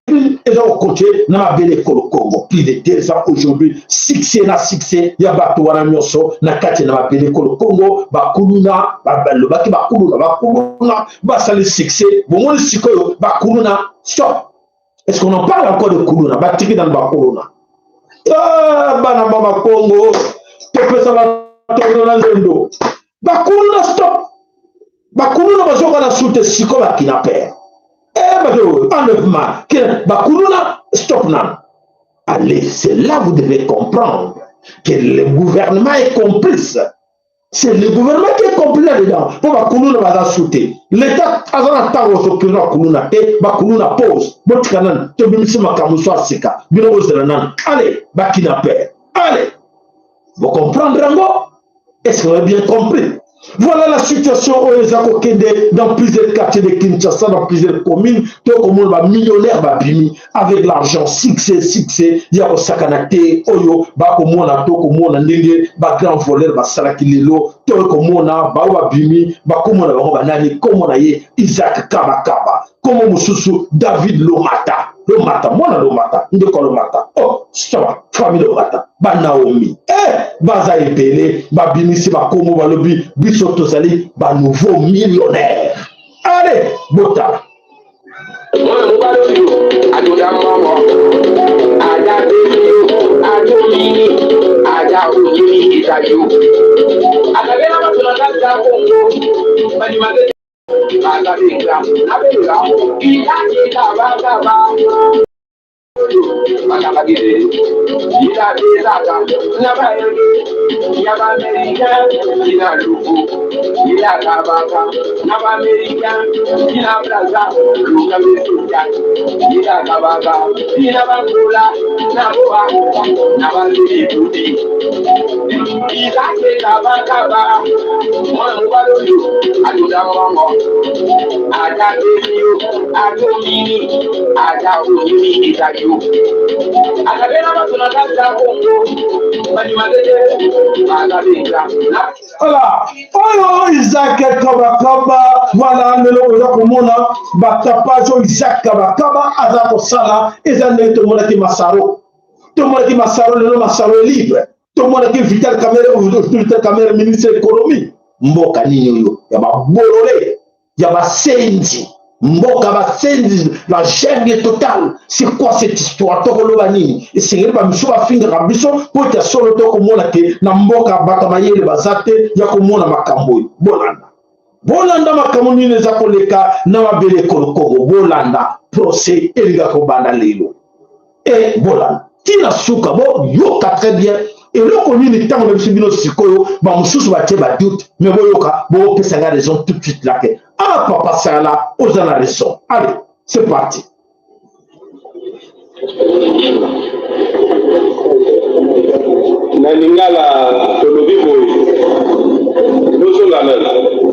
crime ezo continuer na mabele ekolo Congo. Plus de deux ans aujourd'hui, succès na succès ya bato wana nyonso na kati na mabele ekolo Congo. Bakuluna, ba-, balobaki bakuluna, bakuluna, basali succès. Bomoni sikoyo, bakuluna, stop. Est-ce qu'on en parle encore de kuluna? Batiki nanu bakuluna? Ah, bana ba Bakongo, topesa batondo na nzendo. Bakuluna, stop. Bakuluna bazoka na sute siko ba kidnappeurs. Eh, bato, enlèvement. Ke, bakuluna, stop nanu. Allez, c'est là vous devez comprendre que le gouvernement est complice. C'est le gouvernement qui est compris là-dedans. Mpo bakuluna baza sute. L'État aza na ntango ya s'occuper na bakuluna te, bakuluna pause. Botika nanu, tobimisi makambo mosusu ya sika. Bino bozela nanu. Allez, ba kidnappeurs. Allez. Vous comprenez yango? Est-ce que vous avez bien compris? Voilà la situation oyo eza kokende dans plusieurs quartiers de Kinshasa, dans plusieurs communes. Tokomona ba millionnaires babimi avec l'argent, succès, succès, ya kosakana te, oyo bakomona, tokomona ndenge ba grands voleurs basalaki lelo, tokomona baoyo babimi, bakomona bango banani, komona ye Isaac Kabakaba, kombo mosusu David Lomata, Lomata, mwana Lomata, ndeko Lomata, oh, ça va, famille Lomata, ba Naomi, eh, baza ebele, babimisi bakombo, balobi, biso tozali ba nouveaux millionnaires. Allez, botala. Mwana mobali oyo atonda mama, aza beli yo, atomini, aza oyeli eza yo. Akabela bato na kati ya Kongo, bandima te, aza benga, na benga, ila ila ba ba ba. Bana bagere, ila ila ka, na ba ebe, ya ba Amerika, ila luku, ila kabaka, na ba Amerika, ila Brazza, luka mesuka, ila kabaka, ila Angola, na Boa, na ba Zili Tuti. Ila ke kabaka ba, mwana mobali oyo, atonda mama, aza beli yo, atomini, aza oyini, eza yo. Akabela bato na kati ya Kongo, bandima te, aza benga. Voilà. Oyo Isaac Kabakaba, voilà, lelo oza komona ba tapage oyo Isaac Kabakaba aza kosala, eza ndenge tomonaki Massaro. Tomonaki Massaro, lelo Massaro est libre. Tomonaki Vital Kamerhe, Vital Kamerhe ministre de l'économie. Mboka nini oyo? Ya babolole, ya basenzi. Mboka basenzi, la jungle totale. C'est quoi cette histoire? Tokoloba nini? Esengeli bamisusu bafingaka biso, mpo ya solo tokomona ke na mboka bato ya mayele baza te ya komona makambo oyo. Bolanda. Bolanda makambo nini eza koleka na mabele ekolo Kongo. Bolanda procès elinga kobanda lelo. E, bolanda. Tii na suka, boyoka très bien. Eloko nini ntango na biso bino sikoyo, bamosusu batie badoute, mais boyoka, bopesa nga raison tout de suite là que, ah, papa Sala, oza na raison. Allez, c'est parti. Na Lingala tolobi boye, bozonga nanu.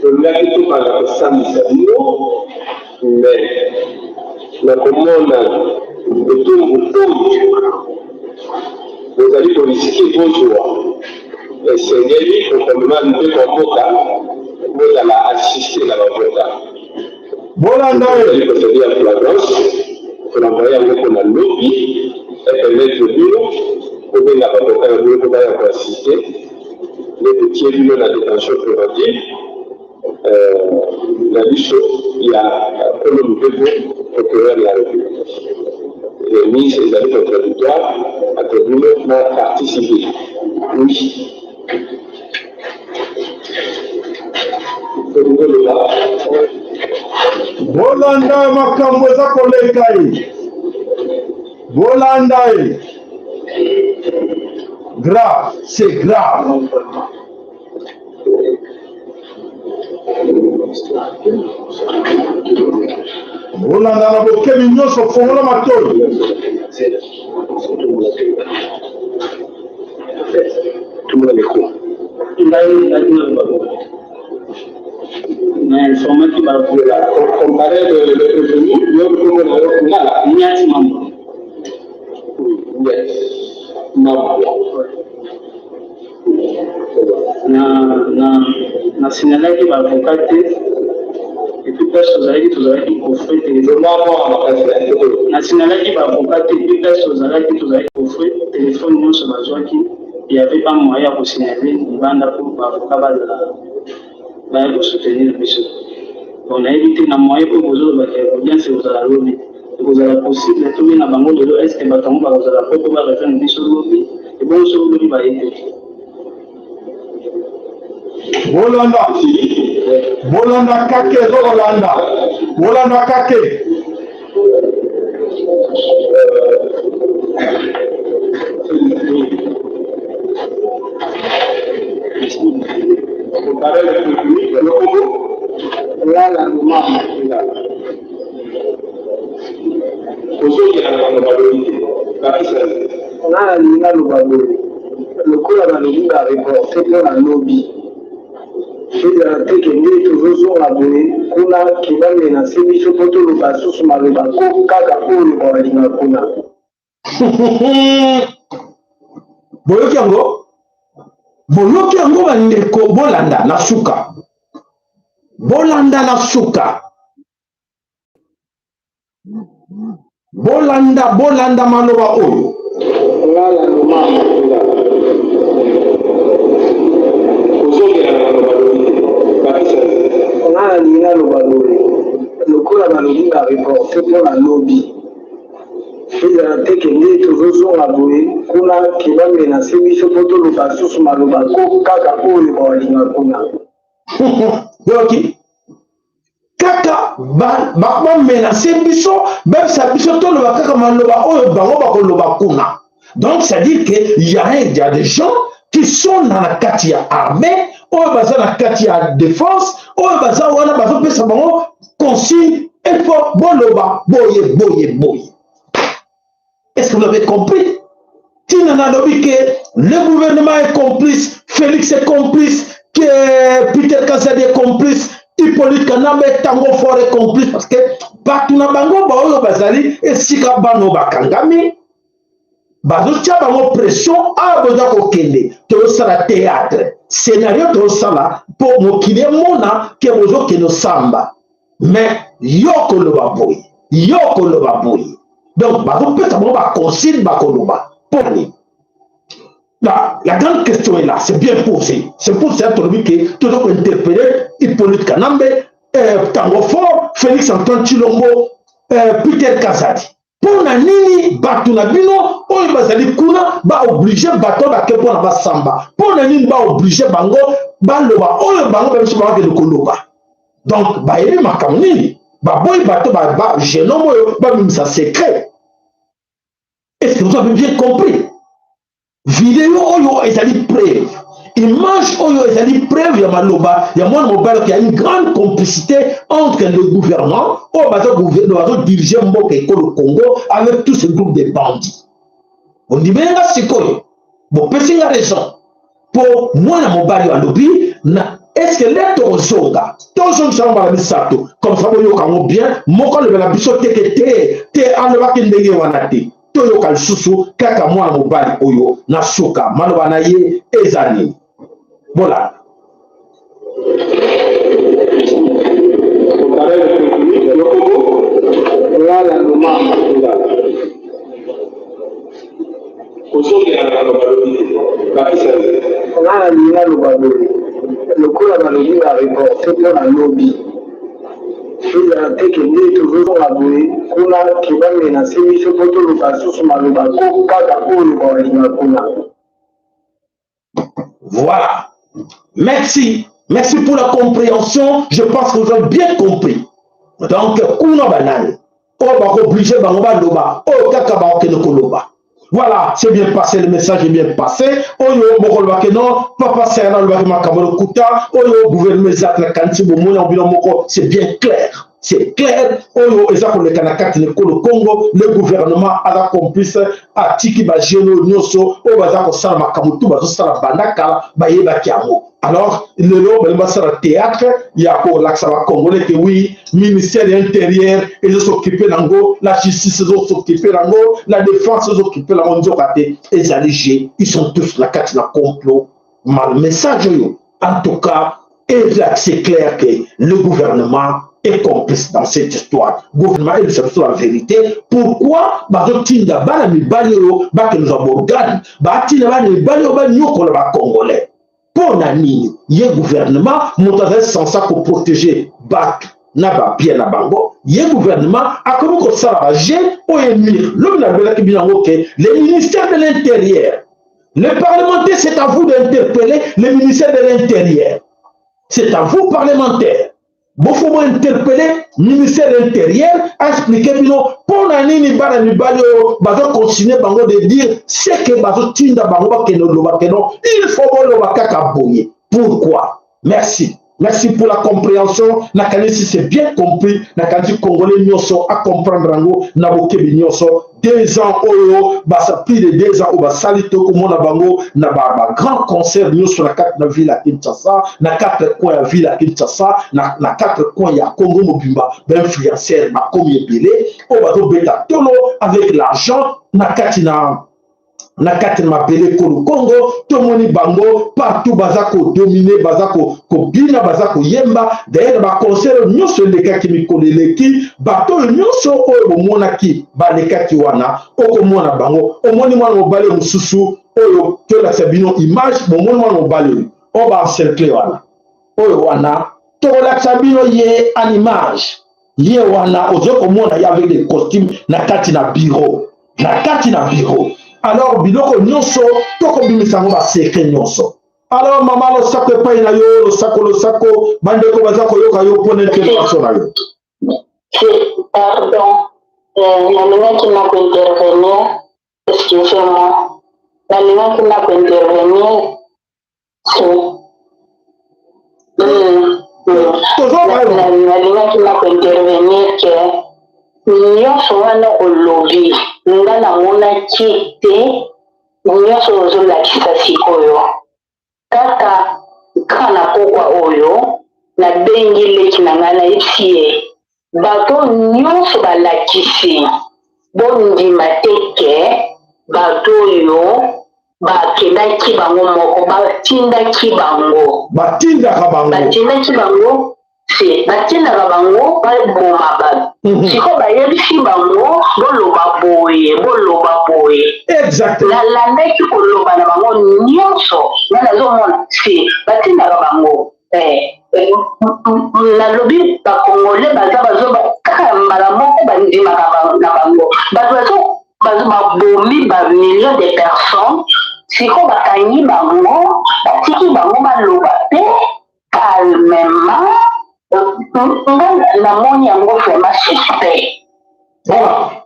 Tolingaki tobanda kosambisa bino, mais na komona etumbu oyo bozali korisike kozwa, esengeli kokomema mpe kwa mboka, bozala assiste na bavota. Bolanda ye. Ezali kozali ya flagrance, tonakoya yango mpo na lobi, epermettre bino kobenga bavoka na bino mpo baya koassiste, nde totie bino na détention préventive, euh, na liso ya Nkolo Mpepo, procureur de la République. Eh, mise ezali contradictoire entre bino na partie civile. Oui. Bolanda makambo eza koleka ye. Bolanda ye. Grave, c'est grave. Bolanda na bokebi nyonso, fongola matoyi. Tuma le coup. Na informaki ba. Comparer le, le prévenu, yo, yo, yo, Niati Mambo. Niati Mambo. Na, na, na signalaki ba avocat te. Et puis place tozalaki, tozalaki coffre téléphone. Na signalaki ba avocat te, et puis place tozalaki, tozalaki coffre téléphone nyonso bazwaki. Il y avait pas moyen ya kosignaler libanda mpo ba avocat bazala, baya kosoutenir biso. Bon, nayebi te na moyen mpo bozoloba ke audience ekozala lobi. Ekozala possible tobenga bango lelo, est-ce que bato yango bakozala prêt mpo ba rejoindre biso lobi? Ebongo soki lobi baye te? Bolanda. Bolanda kake, ezo kolanda. Bolanda kake. Lala, mama. Ozongela na bango balobi te. Bakisa. Nga nalingi naloba boye, lokola balobi ba reporter mpo na lobi, ezala te ke nde tozozonga boye kuna, ke bamenacer biso mpo toloba lisusu maloba ko kaka oyo balinga kuna. Boyoki yango? Boyoki yango, bandeko? Bolanda na suka. Bolanda na suka. Bolanda, bolanda maloba oyo. Lala, mama. Ozongela na maloba lobi te. Bakisa. Nga nalingi naloba boye, lokola balobi ba reporter mpo na lobi, ezala te ke nde tozozonga boye kuna, ke bamenacer biso mpo toloba lisusu maloba ko kaka oyo balinga kuna. Boyoki? Kaka ba, ba, ba menacer biso, bebisa biso toloba kaka maloba oyo bango bakoloba kuna. Donc, c'est-à-dire que y a un, il y a des gens qui sont dans la kati ya armée, oyo baza na kati ya défense, oyo baza wana, bazopesa bango consigne, il faut boloba boye, boye, boye. Est-ce que vous avez compris? Tina nalobi que le gouvernement est complice, Félix est complice, que Peter Kazadi est complice, Hippolyte Kanambe, Tango Faure est complice, parce que bato na bango baoyo bazali esika bana bakangami, bazotia bango pression, ah, boza kokende, tozosala théâtre, scénario tozosala mpo mokili emona que bozokende osamba. Mais yo koloba boye, Yo okoloba boye. Donc, bazopesa bango ba consigne, bakoloba. Mpo na nini? La, la grande question est là, c'est bien posé. C'est pour ça que tu dis que tu dois interpeller Hippolyte Kanambe, euh, Tango Faure, Félix Antoine Tshilombo, euh, Peter Kazadi. Mpo na nini bato na bino oyo bazali kuna ba oblige bato bake mpo na basamba? Mpo na nini ba oblige bango baloba oyo bango babiso bakende koloba? Donc, bayebi makambo nini? Baboyi bato ba, ba jeune homme oyo babimisa secret. Est-ce que vous avez bien compris? Vidéo oyo ezali preuve. Image oyo ezali preuve ya maloba ya mwana mobali, qu'il y a une grande complicité entre le gouvernement oyo bazo gouver-, bazo diriger mboka ekolo Congo avec tout ce groupe de bandits. Ondimi nga sikoyo? Bopesi nga raison. Mpo mwana mobali oyo alobi na, est-ce que lelo tokozonga? Tozongisa yango mbala misato. Comme ça, boyoka yango bien. Moko alobela biso te que te, te, alobaki ndenge wana te. Toyoka lisusu kaka mwana mobali oyo na suka. Maloba na ye eza nini? Bolanda. Lala, luma, lala. Kozongela na maloba lobi te. Bakisa nde. Nga nalingi naloba boye, lokola balobi ba reporter mpo na lobi, ezala te que nde tozozonga boye kuna, que ba menacer biso mpo toloba lisusu maloba ko kaka oyo balinga kuna. Voilà. Merci. Merci pour la compréhension. Je pense que vous avez bien compris. Donc, kuna banani oyo bako oblige bango baloba oyo kaka bakokende koloba? Voilà, c'est bien passé, le message est bien passé. Oyo bokoloba que non, Papa Serna alobaki makambo ya lokuta, oyo gouvernement ezalaka, nakanisi bomoni yango bino moko, c'est bien clair. C'est clair, oyo eza koleka na kati na ekolo Congo, le gouvernement aza complice, atiki ba jeunes oyo nyonso oyo baza kosala makambo tout bazosala banda kala, bayebaki yango. Alors, lelo balingi basala théâtre ya kolakisa ba Congolais que oui, ministère ya intérieur ezo s'occuper na yango, la justice ezo s'occuper na yango, la défense ezo s'occuper na yango, nzoka te, ezali jeu, ils sont tous na kati na complot. Mal message oyo. En tout cas, et là, c'est clair que le gouvernement est complice dans cette histoire. Le gouvernement est sur la vérité. Pourquoi bazotinda bana mibali oyo bakende na ba organe? Batinda bana mibali oyo banyokola ba Congolais. Mpo na nini? Ye gouvernement, moto azali censé ko protéger bato na ba biens na bango. Ye gouvernement akomi kosala ba jeu oyo emir. Lobi nalobelaki bino yango que le ministère de l'Intérieur, les parlementaires, c'est à vous d'interpeller le ministère de l'Intérieur. C'est à vous, parlementaires. Bon, faut interpeller le ministère de l'Intérieur, expliquer bino mpo na nini bana mibali oyo bazo continuer bango de dire ce que bazotinda bango bakende loba que non, il faut boloba kaka boye. Pourquoi? Merci. Merci pour la compréhension. Nakanisi c'est bien compris. Nakanisi Congolais nyonso a comprendre yango na bokebi nyonso. Deux ans oyo, basa plus de deux ans oyo basali, tokomona bango na ba, ba grand concert nyonso na kati na ville ya Kinshasa, na quatre coins ya ville ya Kinshasa, na, na quatre coins ya Congo mobimba, ba influenceurs bakomi ebele, oyo bazobeta tolo avec l'argent na kati na, na kati na mabele ekolo Congo. Tomoni bango partout, baza ko dominer, baza ko, kobina, baza koyemba. D'ailleurs, ba concert nyonso elekaki mikolo eleki, bato oyo nyonso oyo bomonaki balekaki wana, okomona bango. Omoni mwana mobali mosusu oyo, tolakisa bino image, bomoni mwana mobali oyo, oyo ba encercler wana. Oyo wana, tokolakisa bino ye en image. Ye wana, ozo komona ye avec des costumes na kati na bureau. Na kati na bureau. Alors, biloko nyonso, tokobimisa yango ba secret nyonso. Alors, mama, losako epai na yo, losako, losako, bandeko baza koyoka yo mpo na intervention na yo. Si, pardon. Euh, nalingaki na ko intervenir. Excusez-moi. Nalingaki na ko intervenir. Si. Mm, mm. Tozo Na, ba yo. Na, nalingaki na ko intervenir que nyonso wana olobi, nga namonaki te nyonso ozolakisa sikoyo. Kaka kana kokwa oyo, nabengi leki na ngai, nayebisi ye, bato nyonso balakisi, bondima te que bato oyo bakendaki bango moko, batindaki bango. Batindaka bango. Batindaki bango, si te, batindaka bango baboma bato. Mhm. Sikoyo bayebisi bango: boloba boye, boloba boye. Exactement. Nalandaki koloba na bango nyonso, nga nazomona se batindaka bango. Eh, eh, m- m- m- nalobi, ba Congolais baza bazoba, kaka mbala moko bandimaka ba- na bango. Bato bazo bazo babomi ba millions de personnes, sikoyo bakangi bango, batiki bango baloba te calmement. Nga namoni yango vraiment suspect. Voilà.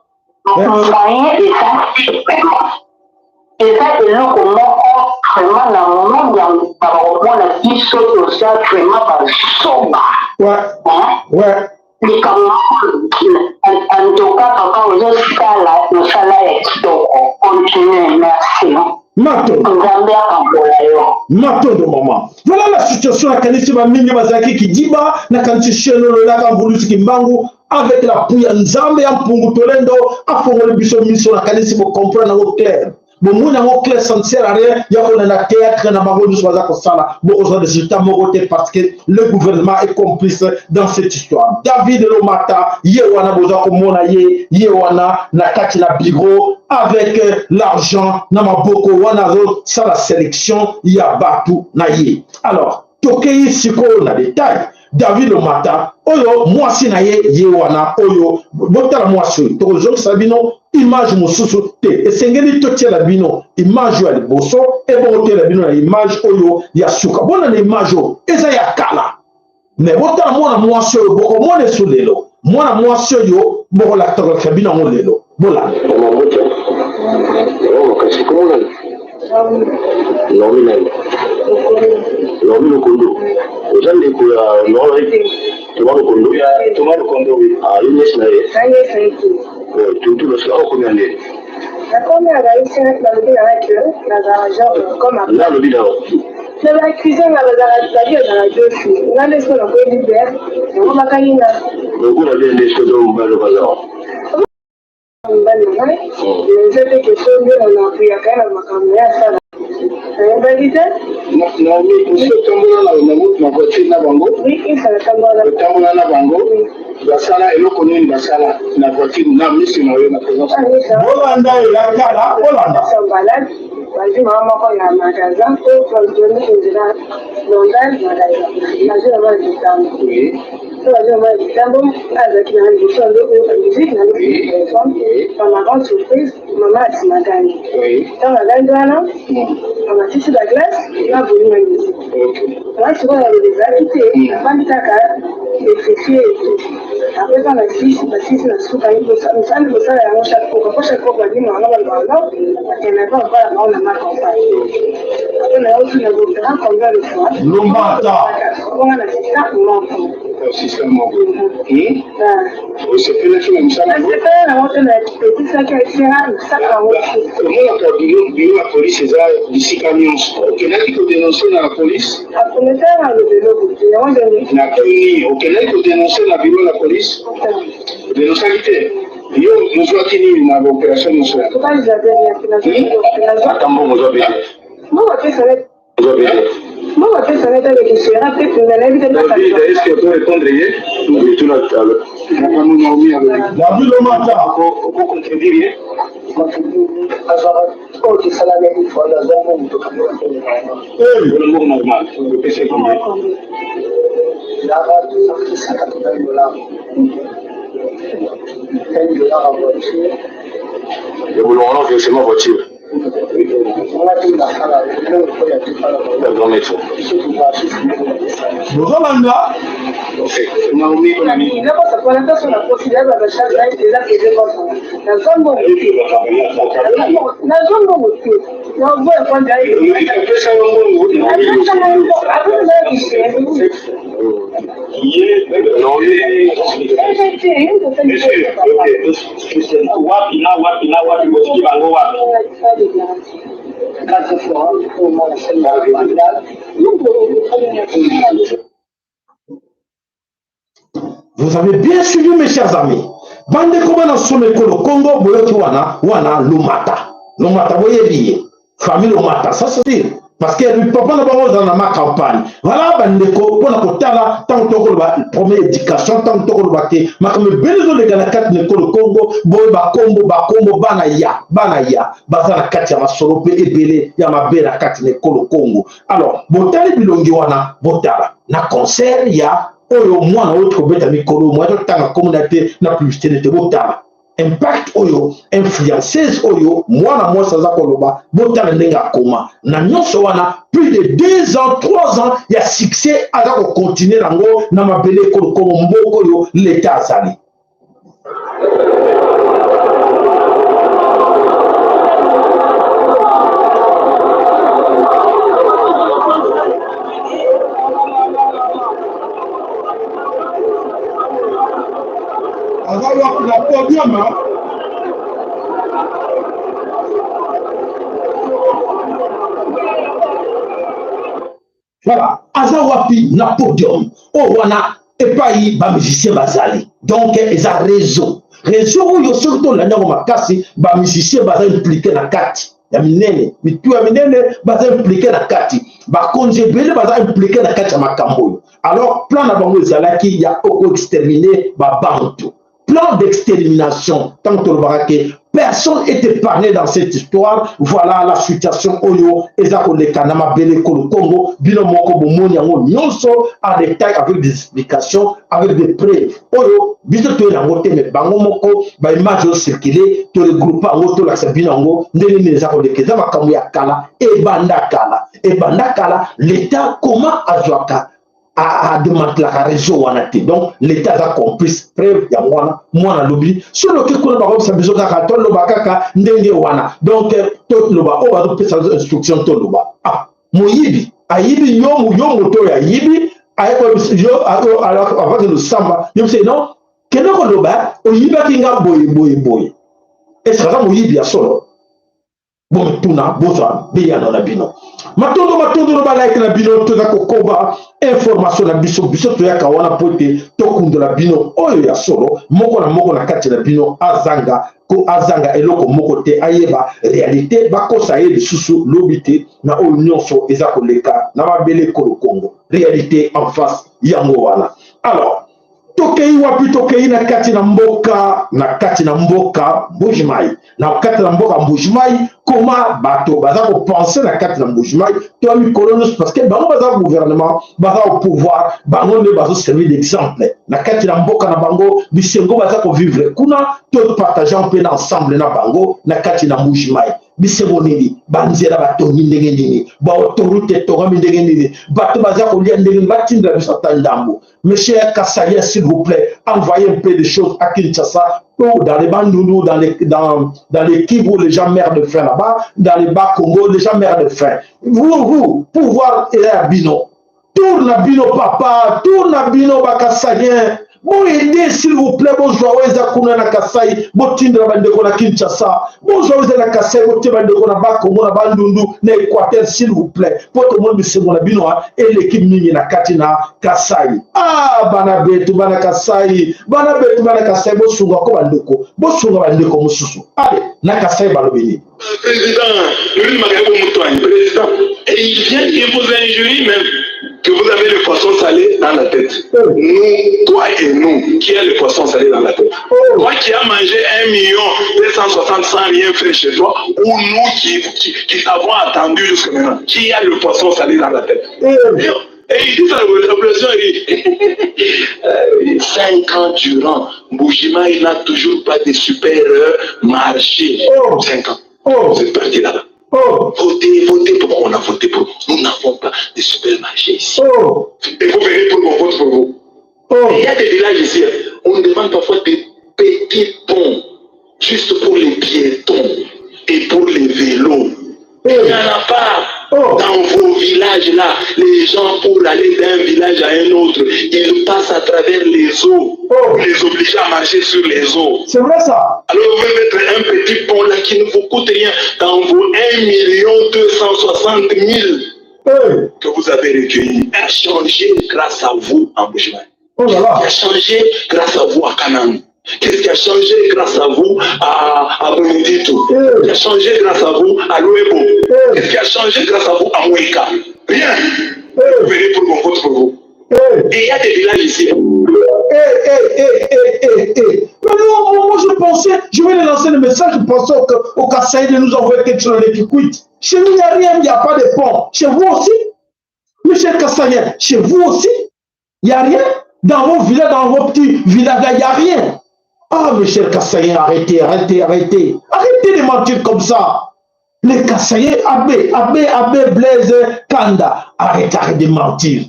Donc, moyen eza te vraiment. Eza eloko moko vraiment na monde ya mobimba bakomona biso toza vraiment bazoba. Ouais. Hein? Ouais. Likambo moko, en, en tout cas, papa, ozosala mosala ya kitoko. Continue, merci. Matondo. Nzambe apambola yo. Matondo, mama. Voilà la situation, nakanisi bamingi bazalaki kidiba, nakanisi chez nous, le lac Mvuluzi Kimbangu, avec l'appui ya Nzambe ya Mpungu Tulendo, afongoli biso miso, nakanisi bo comprendre yango clair. Bomona yango clair, ça ne sert à rien ya kolanda théâtre na bango nyonso baza kosala. Bokozwa résultat moko te parce que le gouvernement est complice dans cette histoire. David Lomata, ye wana boza komona ye, ye wana na kati na bureau avec, euh, l'argent na maboko, wana azosala sélection ya bato na ye. Alors, tokei sikoyo na détail. David Lomata, oyo mwasi na ye, ye wana, oyo, botala mwasi oyo, tokozongisa bino image mosusu te. Esengeli totiela bino image ya liboso, ebongo totiela bino na image oyo ya suka. Bona na image oyo, eza ya kala. Mais botala mwana mwasi oyo, bokomona esu lelo. Mwana mwasi oyo, bokolakisa bino yango lelo. Bolanda. Mama mbote. Oh, kasi komona. Naomi nani? Naomi Lokondo. Oza ndeko ya Laurent Thomas Lokondo? Thomas Lokondo, oui. Ah, yo nièce na ye? Na nièce na ye. Oh, tutu, parce que awa komi ande? Nakomi na baisi, balobi na nga que nazala genre comme... Nani alobi na yo? Na ba accusés nga bazala, babi bazala deux filles. Nga nde sikoyo nakomi libéré. Yango bakangi nga. Lokola bien nde sikoyo mobali oyo baza wa? Mobali na ngai, mais eza te question nde na, nakuyaka ye na makambo ya asala. Nayebaki te. Na, Naomi, osi otambola na, na, na voiture na bango? Oui, isa natambola. Otambola na bango? Oui. Basala eloko nini basala na voiture na miso na yo na présence? Ah, oui, ça. Bolanda yo ya kala, bolanda. Sambalaki, bazwi mama moko na magasin, po bazwi nzela, londa magasin. Bazwi mama na litambo. Oui. Po bazwi mama na litambo, azalaki na liboso ya ndeko yoka musique, na ndeko téléphone. Oui. Par ma grande surprise, mama asimakani. Oui. Ntango nalandi wana, amatisi ba glace, na volume ya musique. Ok. Nga sikoyo naloba ezalaki te, nafandi kaka, vérifier et tout. Après, quand nasisi, nasisi na suka, il faut sa-, mosala, mosala yango chaque fois, chaque fois, badima yango, baloba, non, bakende na bango, bana bango na ma campagne. Après, na yo, tu ne reprends combien de fois? Lomata. Bonga na sisa moko. Sisa moko. Mhm. Hmm? Ah. Osepelaki na mosala yango? Nasepela na yango mpe, napekisaki, esengaki mosala yango. Omonaka biro, biro ya police eza bisika nyonso. Okendaki kodénoncer na la police? Akonetaka na lobelo kote, yango nde... Natuni, okendaki kodénoncer na biro ya police? Dénoncer te? Yo, mozwaki nini na opération nyonso wana? Tokali jabe bien, nazwaki... Hmm? Ata mbongo ozwa mpe te? Mbongo apesa ngai. Ozwa mpe te? Mbongo apesa ngai, tala kisera mpe tuna na yebi te. David, est-ce que tu peux répondre ye? Mituna talo. Makambo Naomi alobi. David Lomata. Oko, oko contredire ye? Azwaka oyo tosalaki fanda, azwaka mwa moto kamera mpe na yango. Eh. Wala mbongo normal, opesa ye combien? Lara, tozakisaka tona dollars. Un dollar à voiture. Ya bolongana versement voiture. Nga ti nasala, lelo oyo ya ti sala. Pardon, maître. Bozolanda? Naomi, Naomi. Nazwa mbongo te. Nazwa mbongo te. Nazwa mbongo te. Napesa yo mbongo. Napesa yo mbongo. Apesa yo mbongo. Ye, Naomi. Monsieur, ok. Wapi na wapi na wapi, botiki bango wapi? Vous avez bien suivi, mes chers amis. Bandeko bana nsolo ekolo Kongo, boyoki wana, wana Lomata. Lomata, boyebi ye. Famille Lomata, ça c'est sûr. Parce que papa na bango aza na ma campagne. Voilà, bandeko, mpo na kotala, ntango tokoloba première éducation, ntango tokoloba ke makambo ebele ezoleka na kati na ekolo Kongo, boye bakombo, bakombo, bana ya, bana ya, baza na kati ya masolo mpe ebele ya mabe na kati na ekolo Kongo. Alors, botali bilongi wana, botala. Na concert ya oyo mwana oyo tokobeta mikolo, mwana totanga kombo na ye te na publicité nete, botala impact oyo, influenceuse oyo, mwana mwasi aza koloba, botala ndenge akoma. Na nyonso wana, plus de deux ans, trois ans ya succès, aza kocontinuer nango na mabele ekolo Kongo, mboka oyo l'État azali. Aza wapi na podium, hein? Voilà, aza wapi na podium? Oyo wana epai ba musiciens bazali. Donc eza réseau. Réseau oyo soki tolandi yango makasi, ba musiciens baza impliqués na kati ya minene, mitu ya minene baza impliqués na kati, bakonzi ebele baza impliqués na kati ya makambo oyo. Alors plan na bango ezalaki ya oko exterminer ba bantu. Plan d'extermination, ntango tolobaka ke personne est épargné dans cette histoire. Voilà la situation oyo eza koleka na mabele ekolo Kongo. Bino moko bomoni yango nyonso en détail avec des explications, avec des preuves. Oyo biso toye na yango te, mais bango moko, ba images oyo circuler, to regrouper yango, tolakisa bino yango ndenge nini eza koleka. Eza makambo ya kala, ebanda kala, ebanda kala. L'État comment azwaka, a, a démantelaka réseau wana te? Donc l'État aza complice. Preuve yango wana, mwana alobi, soki oke kuna, bakoyebisa biso kaka, toloba kaka ndenge wana. Donc eh, toloba oyo bazopesa biso instruction, toloba. Ah, moyibi ayibi, yo mo-, yo moto oyo ayibi, aye koyebisa yo, a-, o-, a-, avandi losamba, yo bise non, kende koloba oyibaki nga boye, boye, boye. Est-ce que aza moyibi ya solo? Bomituna, bozwa biyano na bino. Matondo, matondo na ba like na bino, toza kokoba information na biso. Biso toyaka wana mpo ete tokundola bino oyo ya solo, moko na moko na kati na bino azanga ko, azanga eloko moko te, ayeba réalité, bakosa ye lisusu lobi te na oyo nyonso eza koleka na mabele ekolo Kongo. Réalité en face, yango wana. Alors, tokei wapi? Tokei na kati na mboka, na kati na mboka Mbuji-Mayi. Na kati na mboka Mbuji-Mayi, comment bato baza kopenser na kati na Mbuji-Mayi, to ya mikolo nyonso, parce que bango baza gouvernement, baza au pouvoir, bango nde bazo servir d'exemple. Na kati na mboka na bango, bisengo baza kovivre kuna, to partager mpe na ensemble na bango, na kati na Mbuji-Mayi. Bisengo nini? Banzela batongi ndenge nini? Ba autoroute etongami ndenge nini? Bato baza kolia ndenge nini? Batindela biso ata ndambo. Monsieur Kasaïen, s'il vous plaît, envoyez un peu de choses à Kinshasa, ou dans les Bandundu, dans les, dans, dans les Kivu, les gens meurent de faim là-bas, dans les Bas-Congo, les gens meurent de faim. Vous, vous, pouvoir est à bino. Tour na bino papa, tour na bino ba Kasaïens. Bo aider, s'il vous plaît, bozwa oyo eza kuna na Kasaï, botindela bandeko na Kinshasa. Bozwa oyo eza na Kasaï, botie bandeko na Bas-Congo, na Bandundu, na Équateur, s'il vous plaît. Po tomoni bisengo na bino, ah, eleki mingi na kati na Kasaï. Ah, bana betu, bana Kasaï, bana betu, bana Kasaï, bosunga ko bandeko, bosunga bandeko mosusu. Allez, na Kasaï balobi nini? Président, Louis Magaïbo Moutouani, président. Et il vient, il vous injurie même que vous avez le poisson salé dans la tête. Oh. Nous, toi et nous, qui a le poisson salé dans la tête? Oh. Toi qui as mangé un million deux cent soixante sans rien faire chez toi, ou nous qui, qui, qui t'avons attendu jusque maintenant, qui a le poisson salé dans la tête? Oh. Et, et il dit ça, la population, il dit, euh, cinq ans durant, Mbuji-Mayi n'a toujours pas de super, euh, marché. Oh. Cinq ans. Oh. Cette partie-là. Oh. Votez, votez pour moi, on a voté pour vous. Nous n'avons pas de supermarché ici. Oh. Et vous verrez pour mon vote pour vous. Oh. Et il y a des villages ici, hein. On demande parfois des petits ponts, juste pour les piétons et pour les vélos. Oh. Il n'y en a pas. Oh. Dans vos villages là, les gens pour aller d'un village à un autre, ils passent à travers les eaux. Oh. Vous les obligez à marcher sur les eaux. C'est vrai ça. Alors vous pouvez mettre un petit pont là qui ne vous coûte rien dans vos un million deux cent soixante mille, hey, que vous avez recueillis, a changé grâce à vous en Mbuji-Mayi. Oh là là. Il a changé grâce à vous à Kananga. Qu'est-ce qui a changé grâce à vous à, à Mweneditu? Qu'est-ce qui a changé grâce à vous à Luebo? Qu'est-ce qui a changé grâce à vous à Mweka? Rien. Vous venez pour qu'on vote pour vous. Et il y a des villages ici. Eh, eh, eh, eh, eh, eh. Mais non, moi, moi, je pensais, je vais lancer le message, je pensais au, au Kasaï de nous envoyer quelque chose de Kikwit. Chez nous, il n'y a rien, il n'y a pas de pont. Chez vous aussi, mes chers Kasaïens, chez vous aussi, il n'y a rien. Dans vos villages, dans vos petits villages, là, il n'y a rien. Ah, mes chers Kasaïens, arrêtez, arrêtez, arrêtez. Arrêtez de mentir comme ça. Les Kasaïens, Abbé, Abbé, Abbé Blaise Kanda, arrête, arrête de mentir.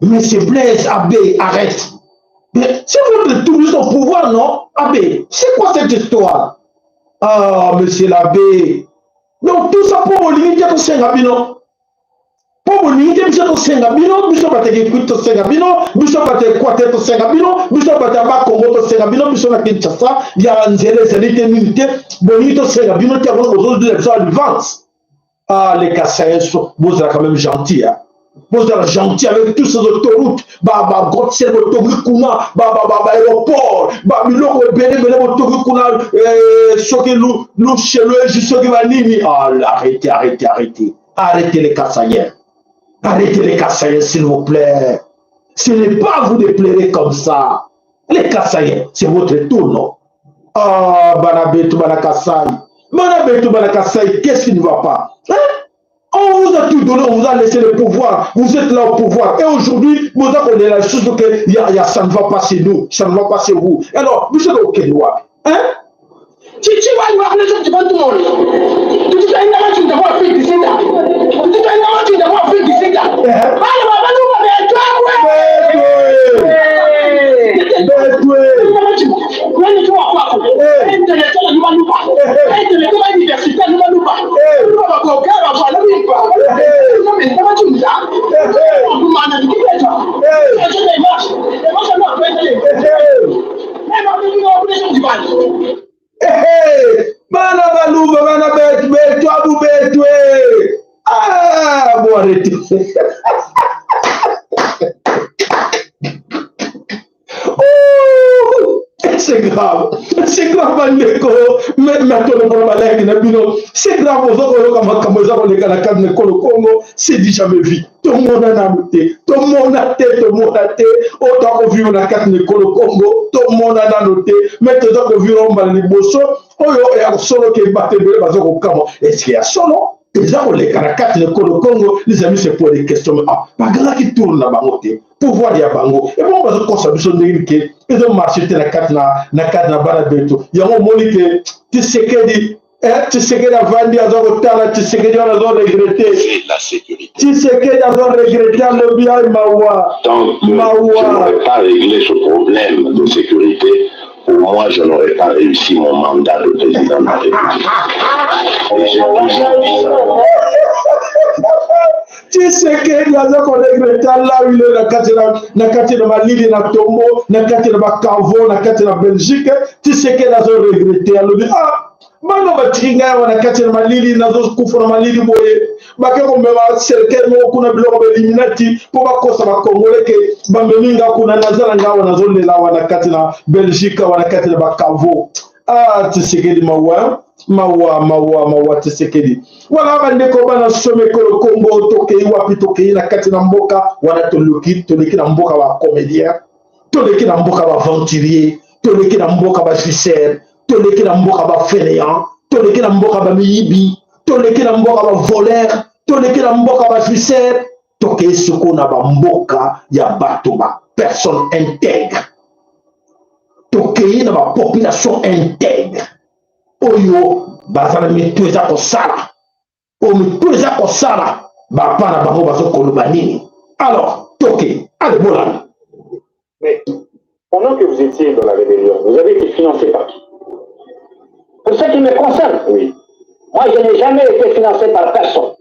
Monsieur Blaise, Abbé, arrête. Mais c'est votre tour, vous êtes au pouvoir, non? Abbé, c'est quoi cette histoire? Ah, monsieur l'abbé. Donc, tout ça pour bolingi te tosenga bino. Pour bolingi te biso tosenga bino, biso bato ya Kikwit tosenga bino, biso bato ya Equateur tosenga bino, biso bato ya Bas-Congo tosenga bino, biso na Kinshasa, ya nzela ezali te, nini te, bolingi tosenga bino te, yango bozozela biso alivance. Ah, les Kasaïens, bozala quand même gentil, hein. Bozala gentil avec toutes ces autoroutes, ba, ba, grotte, botongi kuna, ba, ba, ba, ba, aéroport, ba, biloko ebele, ebele, botongi kuna, eh, soki lu, lu, chez le, soki banini. Ah, arrêtez, arrêtez, arrêtez. Arrêtez les Kasaïens. Arrêtez les Kasaïens, s'il vous plaît. Ce n'est pas à vous de pleurer comme ça. Les Kasaïens, c'est votre tour, non? Ah, bana beto, bana Kasaï. Bana beto, bana Kasaï, qu'est-ce qui ne va pas? Hein? On vous a tout donné, on vous a laissé le pouvoir. Vous êtes là au pouvoir. Et aujourd'hui, vous avez la chose que y a, y a, ça ne va pas chez nous, ça ne va pas chez vous. Alors, vous êtes au Kenya. Hein? Titi wani wa kule tsoki bantu mona. Titi twa inda matinda kwa Afrique du Sud. Titi twa inda matinda kwa Afrique du Sud. Eh. Bana ba baluba beto akwe. Beto, eh. Eh. Beto, eh. Inda matinda. Wani tuwa kwako. Eh. Intellectuel ni baluba. Eh, eh. Intellectuel ba université ni baluba. Eh. Baluba ba koka ba fala bimpa. Eh, eh. Inda matinda. Eh, eh. Kumana ni kibeta. Eh. Eh, eh. Eh, eh. Bana baluba, bana beto, beto, abu beto, eh. Ah, bon, arrêtez. Oh, c'est grave. C'est grave, bandeko. Mais, mais, attends, le problème, là, il y a bino. C'est grave, ozo koyoka makambo eza koleka na kati na ekolo Kongo, c'est du jamais vu. Tomona nanu te, tomona te, tomona te. Oyo toza kovivre na kati na ekolo Kongo, tomona nanu te. Mais toza kovivre mbala liboso, oyo ya solo ke bato ebele baza kokamwa. Est-ce que ya solo eza koleka na kati na ekolo Kongo? Les amis, c'est pour des questions. Mais, ah, bagangaki tour na bango te. Pouvoir ya bango. Et bon, bazo kosa biso ndenge ke ezo marcher te na kati na, na kati na bana beto. Yango omoni ke Tshisekedi, eh, Tshisekedi avandi, azo kotala, Tshisekedi wana azo regretter. C'est la sécurité. Tshisekedi azo regretter, alobi, ai, mawa. Tant que je n'aurai pas réglé ce problème de sécurité, pour moi, je n'aurai pas réussi mon mandat de président de la République. Et j'ai toujours dit ça. Tshisekedi aza ko regretter là où il est, na kati na, na kati na malili na tombeau, na kati na ba caveau, na kati na Belgique. Tshisekedi azo regretter, alobi, ah, bana batiki ngai awa na kati na malili, nazo kufa na malili boye. Bake komema cercueil moko kuna, biloko ba Illuminati, po bakosa ba Congolais ke bamemi nga kuna, naza na nga awa, nazo lela awa na kati na Belgique, awa na kati na ba caveau. Ah, Tshisekedi, mawa, mawa, mawa, mawa, Tshisekedi. Voilà, bandeko, bana somi ekolo Kongo, tokei wapi? Tokei na kati na mboka, wana toleki, toleki na mboka ba comédiens, toleki na mboka ba aventuriers, toleki na mboka ba jouisseurs, toleki na mboka ba fainéants, toleki na mboka ba miyibi, toleki na mboka ba voleurs, toleki na mboka ba jouisseurs, tokei siko na ba mboka ya bato, ba personnes intègres. Tokei na ba population intègre oyo baza na mitu eza kosala, oyo mitu eza kosala, bapana bango bazo koloba nini. Alors, tokei, allez, bolanda. Mais pendant que vous étiez dans la rébellion, vous avez été financé par qui? Pour ce qui me concerne, oui. Moi, je n'ai jamais été financé par personne.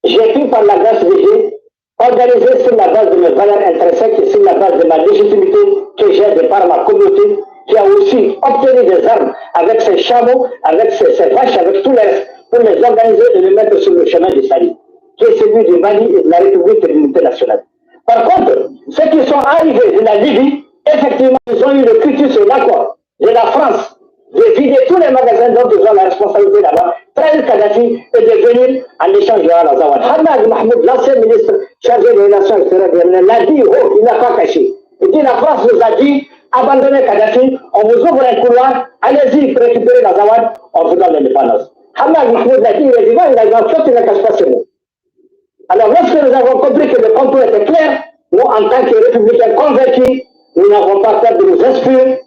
J'ai pu, par la grâce de Dieu, organiser sur la base de mes valeurs intrinsèques et sur la base de ma légitimité que j'ai de par ma communauté, qui a aussi obtenu des armes avec ses chameaux, avec ses, ses vaches, avec tout le reste, pour les organiser et les mettre sur le chemin du salut, qui est celui du Mali et de la République et de l'unité nationale. Par contre, ceux qui sont arrivés de la Libye effectivement, ils ont eu le cutus et l'accord de la France de vider tous les magasins dont ils ont la responsabilité là-bas, trahir Kadhafi et de venir en échange de la Zawad. Hamad Mahmoud, l'ancien ministre chargé des relations extérieures de l'Yémen, l'a dit haut, il n'a pas caché. Il dit, la France nous a dit, abandonnez Kadhafi, on vous ouvre un couloir, allez-y, récupérez la Zawad, on vous donne l'indépendance. Hamad Mahmoud l'a dit, il est vivant, il a une enquête, il ne cache pas ses mots. Alors, lorsque nous avons compris que le complot était clair, nous, en tant que républicains convaincus, nous n'avons pas peur de nous inscrire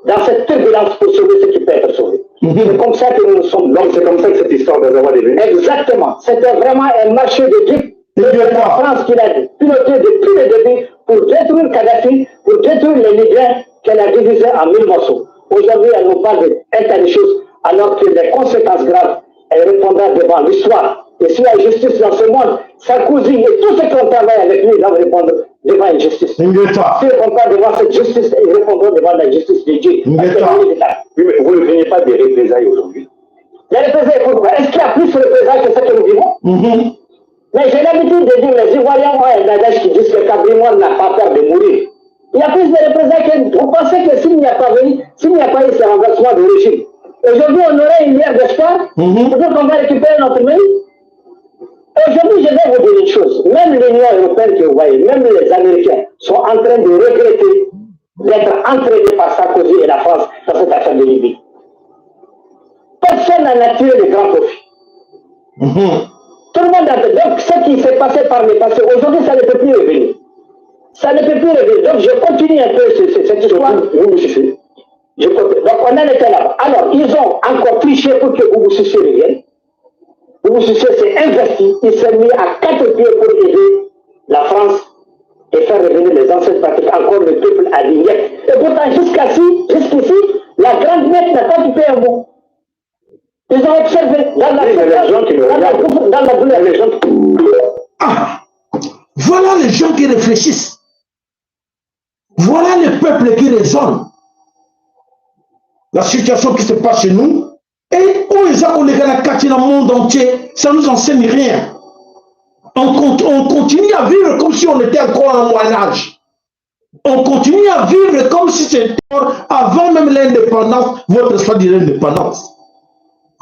dans cette turbulence pour sauver ce qui peut être sauvé. Mhm. C'est comme ça que nous nous sommes. Donc, c'est comme ça que cette histoire d'Azawad est venue. Exactement. C'était vraiment un marché de dupes. De la France qui l'a piloté depuis le début pour détruire Kadhafi, pour détruire les Libyens qu'elle a divisés en mille morceaux. Aujourd'hui, elle nous parle d'un tas de choses, alors que les conséquences graves, elle répondra devant l'histoire. Et s'il y a justice dans ce monde, Sarkozy et tous ceux qui ont travaillé avec lui doivent répondre devant une justice. S'ils ne répondent pas devant cette justice, ils répondront devant la justice de Dieu. Parce que lui, il est là. Oui, mais vous ne craignez pas des représailles aujourd'hui ? Les représailles, pourquoi ? Est-ce qu'il y a plus de représailles que ce que nous vivons ? Mhm. Mais j'ai l'habitude de dire, les Ivoiriens ont un adage qui dit que le Cabrimoine n'a pas peur de mourir. Il y a plus de représailles que vous pensez que s'il n'y a pas eu, s'il n'y a pas eu ce renversement de régime, aujourd'hui on aurait une lueur d'espoir, mhm, peut-être qu'on va récupérer notre pays. Aujourd'hui, je vais vous dire une chose. Même l'Union européenne que vous voyez, même les Américains sont en train de regretter d'être entraînés par Sarkozy et la France dans cette affaire de Libye. Personne n'en a tiré le grand profit. Mhm. Tout le monde a... Donc, ce qui s'est passé par le passé, aujourd'hui, ça ne peut plus revenir. Ça ne peut plus revenir. Donc, je continue un peu ce- ce- cette histoire. Vous, vous me suivez ? Je continue. Donc, on en était là. Alors, ils ont encore triché pour que Boubou Sissé revienne. Boubou Sissé s'est investi, il s'est mis à quatre pieds pour aider la France et faire revenir les anciennes pratiques. Encore le peuple a dit niet. Et pourtant, jusqu'ici, jusqu'ici, la grande net n'a pas pipé un mot. Ils ont observé dans la souffrance, dans la douleur. Ah, voilà les gens qui réfléchissent. Voilà le peuple qui raisonne. La situation qui se passe chez nous, et où ils ont les Kanakati dans le monde entier, ça nous enseigne rien. On, con- on continue à vivre comme si on était encore en Moyen Âge. On continue à vivre comme si c'était avant même l'indépendance, votre soi-disant indépendance.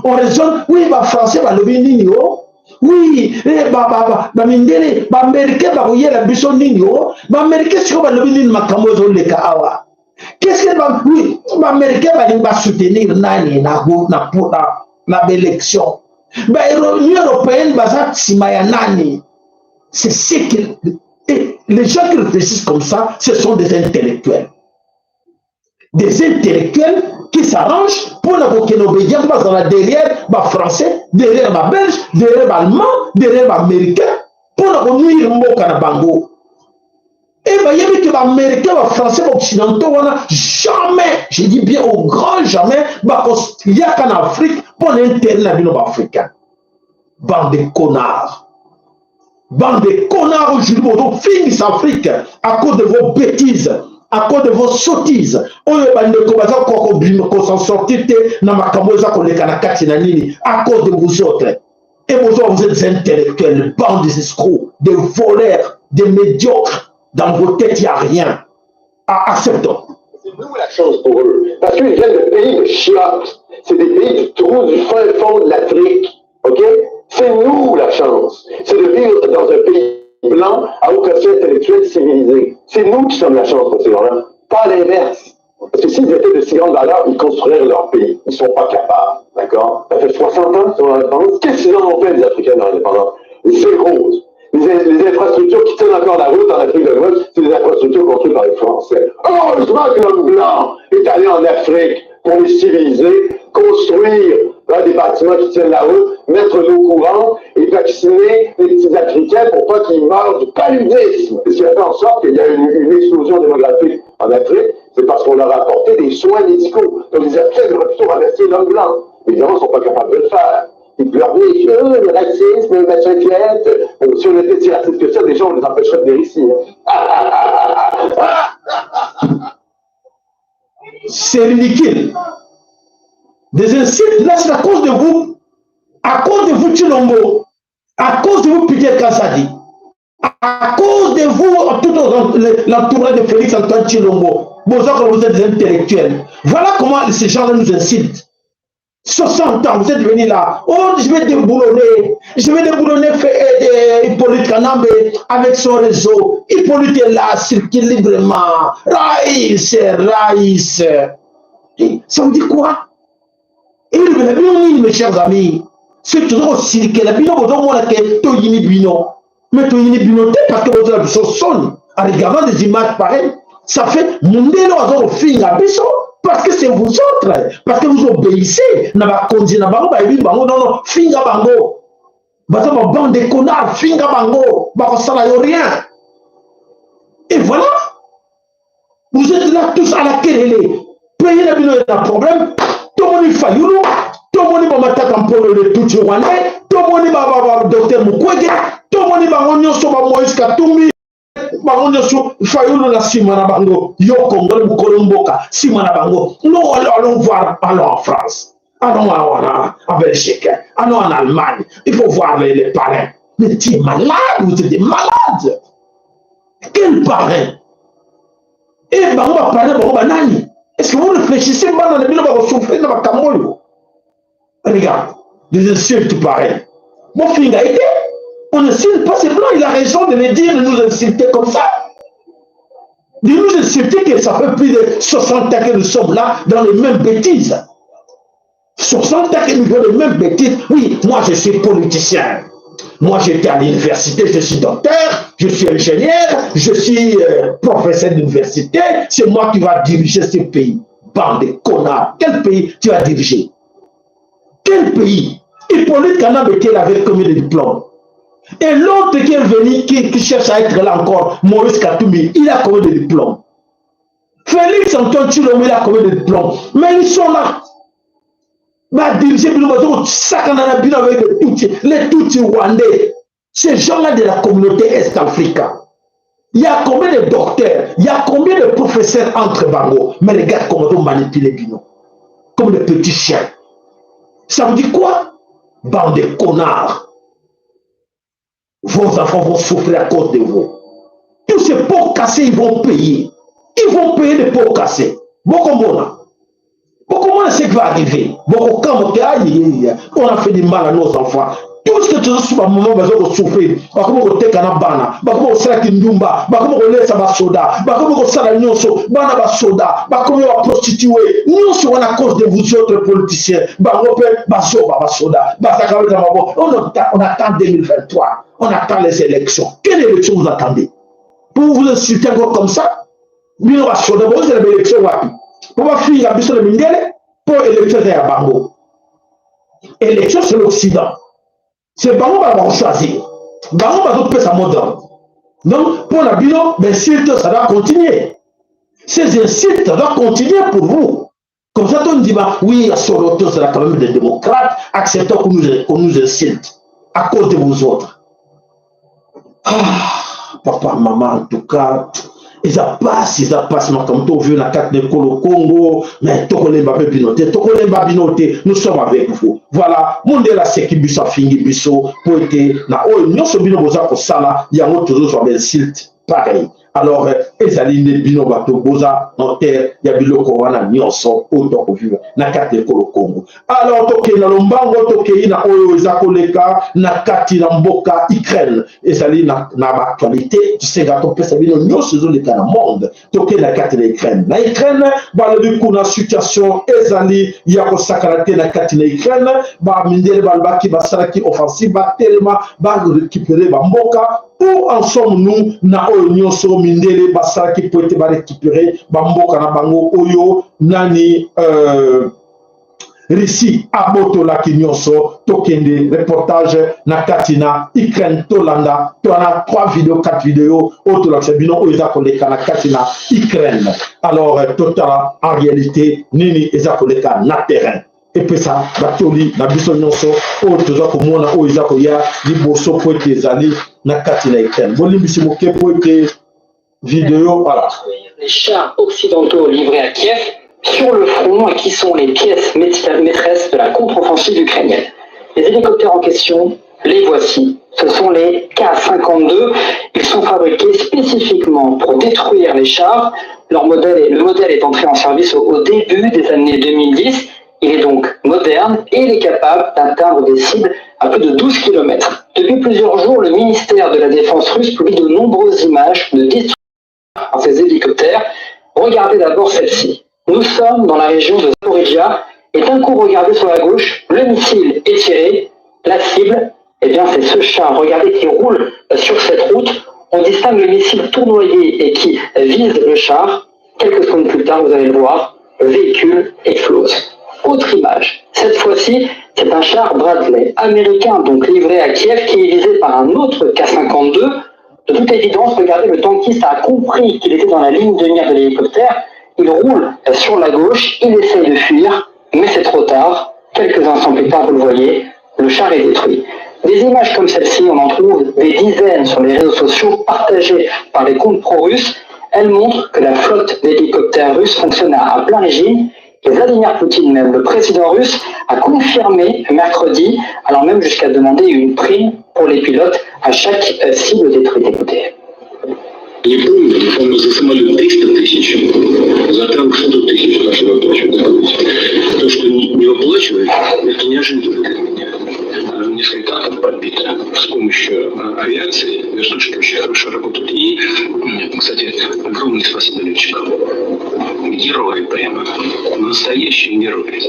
On raisonne, oui, ba Français, ba lobi nini, oh. Oui, eh, ba, ba, ba, ba mindele, ba Américains, ba kuyela biso nini, oh. Ba Américains, siko ba lobi nini, makambo ezo leka awa. Qu'est-ce que ba, oui, ba Américains, ba, ba soutenir nani, na, na, na, na, na élection. Ba Euro- Union européenne, ba za nsima ya nani. C'est ce que, et les gens qui réfléchissent comme ça, ce sont des intellectuels. Des intellectuels qui s'arrangent pour la Kenobedia, qui passent derrière, ba Français, derrière, ba Belges, derrière, ba Allemands, derrière, ba Américains, pour la nuire mboka na bango. Et ba yebi que ba Américains, ba Français, ba Occidentaux, wana, jamais, je dis bien au grand jamais, ba kos- yaka na Afrique, pour l'intérêt na bino ba Africains. Bande de connards. Bande de connards, aujourd'hui, vous finissez Afrique à cause de vos bêtises, à cause de vos sottises. Oyo bandeko baza ko- ko- ko s'en sortir te na makambo eza koleka na kati na nini, à cause de vous autres. Et vous, vous êtes intellectuels, bande des escrocs, des voleurs, des médiocres. Dans vos têtes, il n'y a rien. Ah, acceptons. C'est nous la chance pour eux. Parce qu'ils viennent de pays de chiottes. C'est des pays du trou du fin fond de l'Afrique. OK ? C'est nous la chance. C'est de vivre dans un pays blanc, à haut quotient intellectuel civilisé. C'est nous qui sommes la chance pour ces gens-là, pas l'inverse. Parce que s'ils étaient de si grande valeur, ils construiraient leur pays. Ils sont pas capables. D'accord ? Ça fait soixante ans qu'ils sont dans l'indépendance. Qu'est-ce qu'ils en ont fait, les Africains, dans l'indépendance ? Zéro. Les, les infrastructures qui tiennent encore la route en Afrique de l'Ouest, c'est des infrastructures construites par les Français. Heureusement que l'homme blanc est allé en Afrique pour les civiliser, construire, hein, des bâtiments qui tiennent la route, mettre l'eau courante et vacciner les petits Africains pour pas qu'ils meurent du paludisme. Et ce qui a fait en sorte qu'il y a une, une explosion démographique en Afrique, c'est parce qu'on leur a apporté des soins médicaux. Donc les Africains devraient plutôt remercier l'homme blanc. Évidemment, ils sont pas capables de le faire. Ils pleurent, ils disent, oh, le racisme, le machin, chouette. Bon, si on était si raciste que ça, déjà, on les empêcherait de venir ici, hein. C'est ridicule. Des insultes, là, c'est à cause de vous. À cause de vous, Tshilombo. À cause de vous, Peter Kazadi. À cause de vous, tout au- le- l'entourage de Félix Antoine Tshilombo. Bozo que vous êtes des intellectuels. Voilà comment ces gens-là nous insultent. Soixante ans, vous êtes venus là. Oh, je vais déboulonner. Je vais déboulonner fait, euh, euh, Hippolyte Kanambe avec son réseau. Hippolyte est là, circule librement. Raïs, raïs. Et ça veut dire quoi? Et le, mes chers amis, c'est toujours circuler. Bino, vous devez que to yini bino. Mais to yini bino te parce que vous avez ce son. En regardant des images pareilles, ça fait mundele wazo finga biso parce que c'est vous autres, parce que vous obéissez na bakonzi na bango, bayebi bango, non, non, finga bango. Baza ba bande de connards, finga bango, bakosala yo rien. Et voilà. Vous êtes là tous à la kelele. Pays na bino est un problème. Tomoni Fayulu, tomoni ba Matata Mponyo, le Tutsi rwandais, tomoni ba, ba, ba docteur Mukwege, tomoni bango nyonso, ba Moïse Katumbi, bango nyonso, Fayulu na sima na bango. Yo Congolais, mokolo mboka sima na bango. Non, allons, allons voir, allons en France, allons en, en, en Belgique, allons en Allemagne. Il faut voir les, les parrains. Mais tu es malade, vous êtes des malades. Quel parrain? Et bango ba parrain, bango ba nani? Est-ce que vous réfléchissez? Bana na bino bakosouffrir na makambo oyo. Regarde, des insultes pareilles. Bon, finga été, on insulte pas ces blancs, il a raison de le dire, de nous insulter comme ça. De nous insulter que ça fait plus de soixante ans que nous sommes là dans les mêmes bêtises. Soixante ans que nous faisons les mêmes bêtises. Oui, moi je suis politicien. Moi j'étais à l'université, je suis docteur, je suis ingénieur, je suis euh, professeur d'université. C'est moi qui va diriger ce pays. Bande de connards. Quel pays tu vas diriger? Quel pays? Hippolyte Kanambe qui avait combien de diplômes? Et l'autre qui est venu, qui, qui cherche à être là encore, Moïse Katumbi, il a combien de diplômes? Félix Antoine Tshilombo, il a combien de diplômes? Mais ils sont là. Ba diriger bino, bazo sakana na bino avec les Tutsis, les Tutsis rwandais. Ces gens-là de la communauté Est Africa. Il y a combien de docteurs, il y a combien de professeurs entre bango? Mais regarde comment on manipule bino. Comme des petits chiens. Ça veut dire quoi? Bande de connards. Vos enfants vont souffrir à cause de vous. Tous ces pots cassés, ils vont payer. Ils vont payer des pots cassés. Bokomona. Bokomona ce qui va arriver. Bokokamwa que, aïe, aïe, aïe, on a fait du mal à nos enfants. Tout ce que tu as su, maman, bazo ko souffrir. Bakomi koteka na bana. Bakomi kosala kindumba. Bakomi kolesa ba soda. Bakomi kosala nyonso. Bana ba soda. Bakomi ba prostituées. Nyonso wana à cause de vous autres politiciens. Bango pe bazoba ba soda. Bazaka na mabo. On attend, on attend deux mille vingt-trois. On attend les élections. Quelle élection vous attendez? Pour vous insulter encore comme ça? Bino ba soda, bozela ba élection wapi? Po bafinga biso na mindele, po élection eza ya bango. Élection c'est l'Occident. C'est bango ba, ba choisir. Bango bazopesa mot d'ordre. Donc, pona bino, ba insultes, ça va continuer. Ces insultes, ça va continuer pour vous. Comme ça, on dit, bah, oui, ya solo, tozala quand même des démocrates, acceptons qu'on nous, qu'on nous insulte à cause de vous autres. Ah, papa, maman, en tout cas, eza pasi, eza pasi, makambo toviva na kati na ekolo Congo, mais tokolemba pe bino te, tokolemba bino te, nous sommes avec vous. Voilà, mundele aseki biso, afingi biso, po ete na oyo nyonso bino boza kosala, yango tozozwa ba insultes pareil. Alors, euh, ezali nde bino bato boza na hauteur ya biloko wana nyonso oyo tokovivre na kati ya ekolo Congo. Alors, tokei na lombango, tokei na oyo eza koleka na kati na mboka Ukraine. Ezali na, na ba actualité, tosenga topesa bino nyonso ezoleka na monde. Tokei na kati na Ukraine. Na Ukraine, balobi kuna situation ezali ya kosakana te na kati na Ukraine. Ba mindele balobaki basalaki offensive, batelema, ba récupérer ba mboka. Où en sommes-nous na oyo nyonso mindele basalaki po ete ba récupérer ba mboka na bango oyo nani, euh, Russie abotolaki nyonso? Tokende reportage na kati na Ukraine, tolanda, twana trois vidéos, quatre vidéos oyo tolakisa bino oyo eza koleka na kati na Ukraine. Alors, euh, totala en réalité nini eza koleka na terrain. Epesa batoli na biso nyonso oyo toza komona oyo eza koya liboso po ete ezali na kati na Ukraine. Bolimbisi moke po ete vidéo, voilà. Les chars occidentaux livrés à Kiev sur le front et qui sont les pièces maît-, maîtresses de la contre-offensive ukrainienne. Les hélicoptères en question, les voici. Ce sont les K cinquante-deux. Ils sont fabriqués spécifiquement pour détruire les chars. Leur modèle est- le modèle est entré en service au, au début des années deux mille dix. Il est donc moderne et il est capable d'atteindre des cibles à plus de douze kilomètres. Depuis plusieurs jours, le ministère de la Défense russe publie de nombreuses images de destruction par ces hélicoptères. Regardez d'abord celle-ci. Nous sommes dans la région de Zaporizhia et d'un coup, regardez sur la gauche, le missile est tiré. La cible, eh bien, c'est ce char. Regardez, qui roule sur cette route. On distingue le missile tournoyer et qui vise le char. Quelques secondes plus tard, vous allez le voir, le véhicule explose. Autre image. Cette fois-ci, c'est un char Bradley américain, donc livré à Kiev, qui est visé par un autre K cinquante-deux. De toute évidence, regardez, le tankiste a compris qu'il était dans la ligne de mire de l'hélicoptère. Il roule sur la gauche, il essaye de fuir, mais c'est trop tard. Quelques instants plus tard, vous le voyez, le char est détruit. Des images comme celle-ci, on en trouve des dizaines sur les réseaux sociaux, partagées par les comptes pro-russes. Elles montrent que la flotte d'hélicoptères russes fonctionne à, à plein régime. Et Vladimir Poutine, même le président russe, a confirmé mercredi, allant même jusqu'à demander une prime pour les pilotes à chaque, euh, cible détruite. Écoutez. Не помню, по-моему, за самолёт триста тысяч, за танк сто тысяч наши выплачивают. То, что не, не выплачивают, это неожиданно для меня. Э, Несколько танков подбито с помощью, э, авиации. Вертушки вообще хорошо работают. И, м, кстати, огромное спасибо летчикам. Герои прямо. Настоящие герои.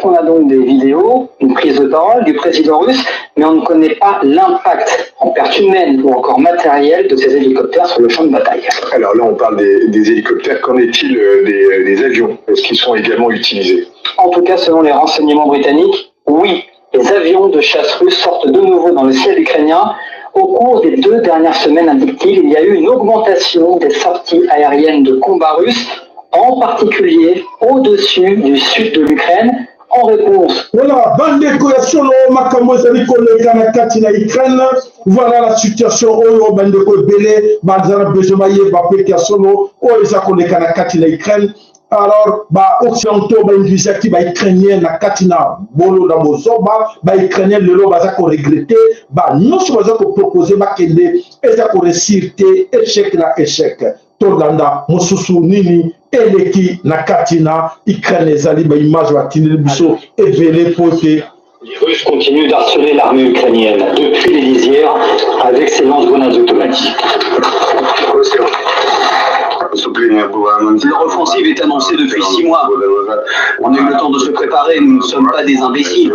On a donc des vidéos, une prise de parole du président russe, mais on ne connaît pas l'impact en pertes humaines ou encore matérielles de ces hélicoptères sur le champ de bataille. Alors là, on parle des, des hélicoptères. Qu'en est-il, euh, des, des avions ? Est-ce qu'ils sont également utilisés ? En tout cas, selon les renseignements britanniques, oui, les avions de chasse russes sortent de nouveau dans le ciel ukrainien. Au cours des deux dernières semaines, indique-t-il, il y a eu une augmentation des sorties aériennes de combat russes, en particulier au-dessus du sud de l'Ukraine, en réponse. Voilà, bandeko ya solo, makambo ezali koleka na kati na Ukraine. Voilà la situation oyo bandeko ebele baza na besoin bayeba mpe ya solo oyo eza koleka na kati na Ukraine. Alors, ba occidentaux ba invisaki ba Ukrainiens na kati na bolo na bozoba, ba Ukrainiens lelo baza ko regretter, ba nyonso baza ko proposer bakende, eza ko réussir te, échec na échec. Tolanda mosusu nini eleki na kati na Ukraine, ezali ba image batindeli biso ebele mpo ete Les Russes continuent d'harceler l'armée ukrainienne depuis les lisières avec ces lance-grenades automatiques. Leur offensive est annoncée depuis six mois. On a eu le temps de se préparer, nous ne sommes pas des imbéciles.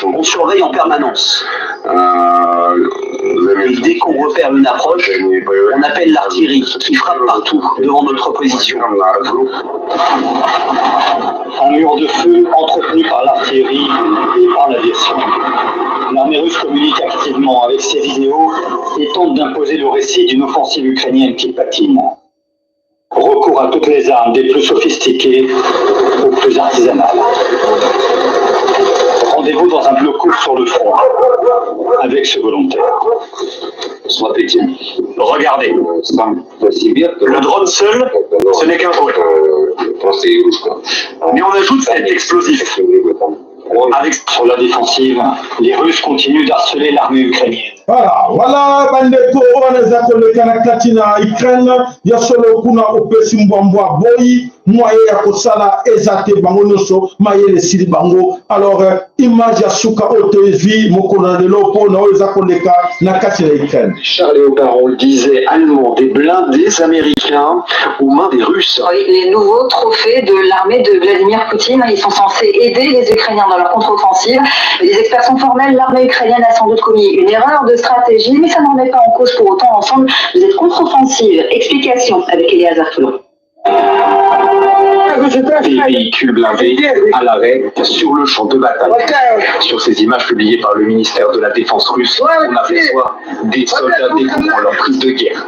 On surveille en permanence. Et dès qu'on repère une approche, on appelle l'artillerie qui frappe partout devant notre position. Un mur de feu entretenu par l'artillerie et par l'aviation. L'armée russe communique activement avec ces vidéos et tente d'imposer le récit d'une offensive ukrainienne qui patine. Recours à toutes les armes, des plus sophistiquées aux plus artisanales. Rendez-vous dans un blocus sur le front avec ce volontaire. Sois petit. Regardez. Le drone seul, ce n'est qu'un jouet. Mais on ajoute cet explosif. Avec, sur la défensive, les Russes continuent d'harceler l'armée ukrainienne. Voilà, voilà, bandeko, oyo eza koleka na kati na Ukraine, ya solo kuna opesi mbwambwa boyi, moyen ya kosala eza te, bango nyonso mayele esili bango. Alors, euh, image ya suka oyo tozwi mokolo na lelo mpo na oyo eza koleka na kati na Ukraine. Chars Léopard, on le disait, allemands, des blindés américains aux mains des Russes. Oui, les nouveaux trophées de l'armée de Vladimir Poutine, ils sont censés aider les Ukrainiens dans leur contre-offensive. Mais les experts sont formels, l'armée ukrainienne a sans doute commis une erreur de stratégie, mais ça ne remet pas en cause pour autant l'ensemble de cette contre-offensive. Explication avec Éléazar Toulon. Des véhicules blindés à l'arrêt sur le champ de bataille. Sur ces images publiées par le ministère de la Défense russe, on aperçoit des soldats découvrant leur prise de guerre.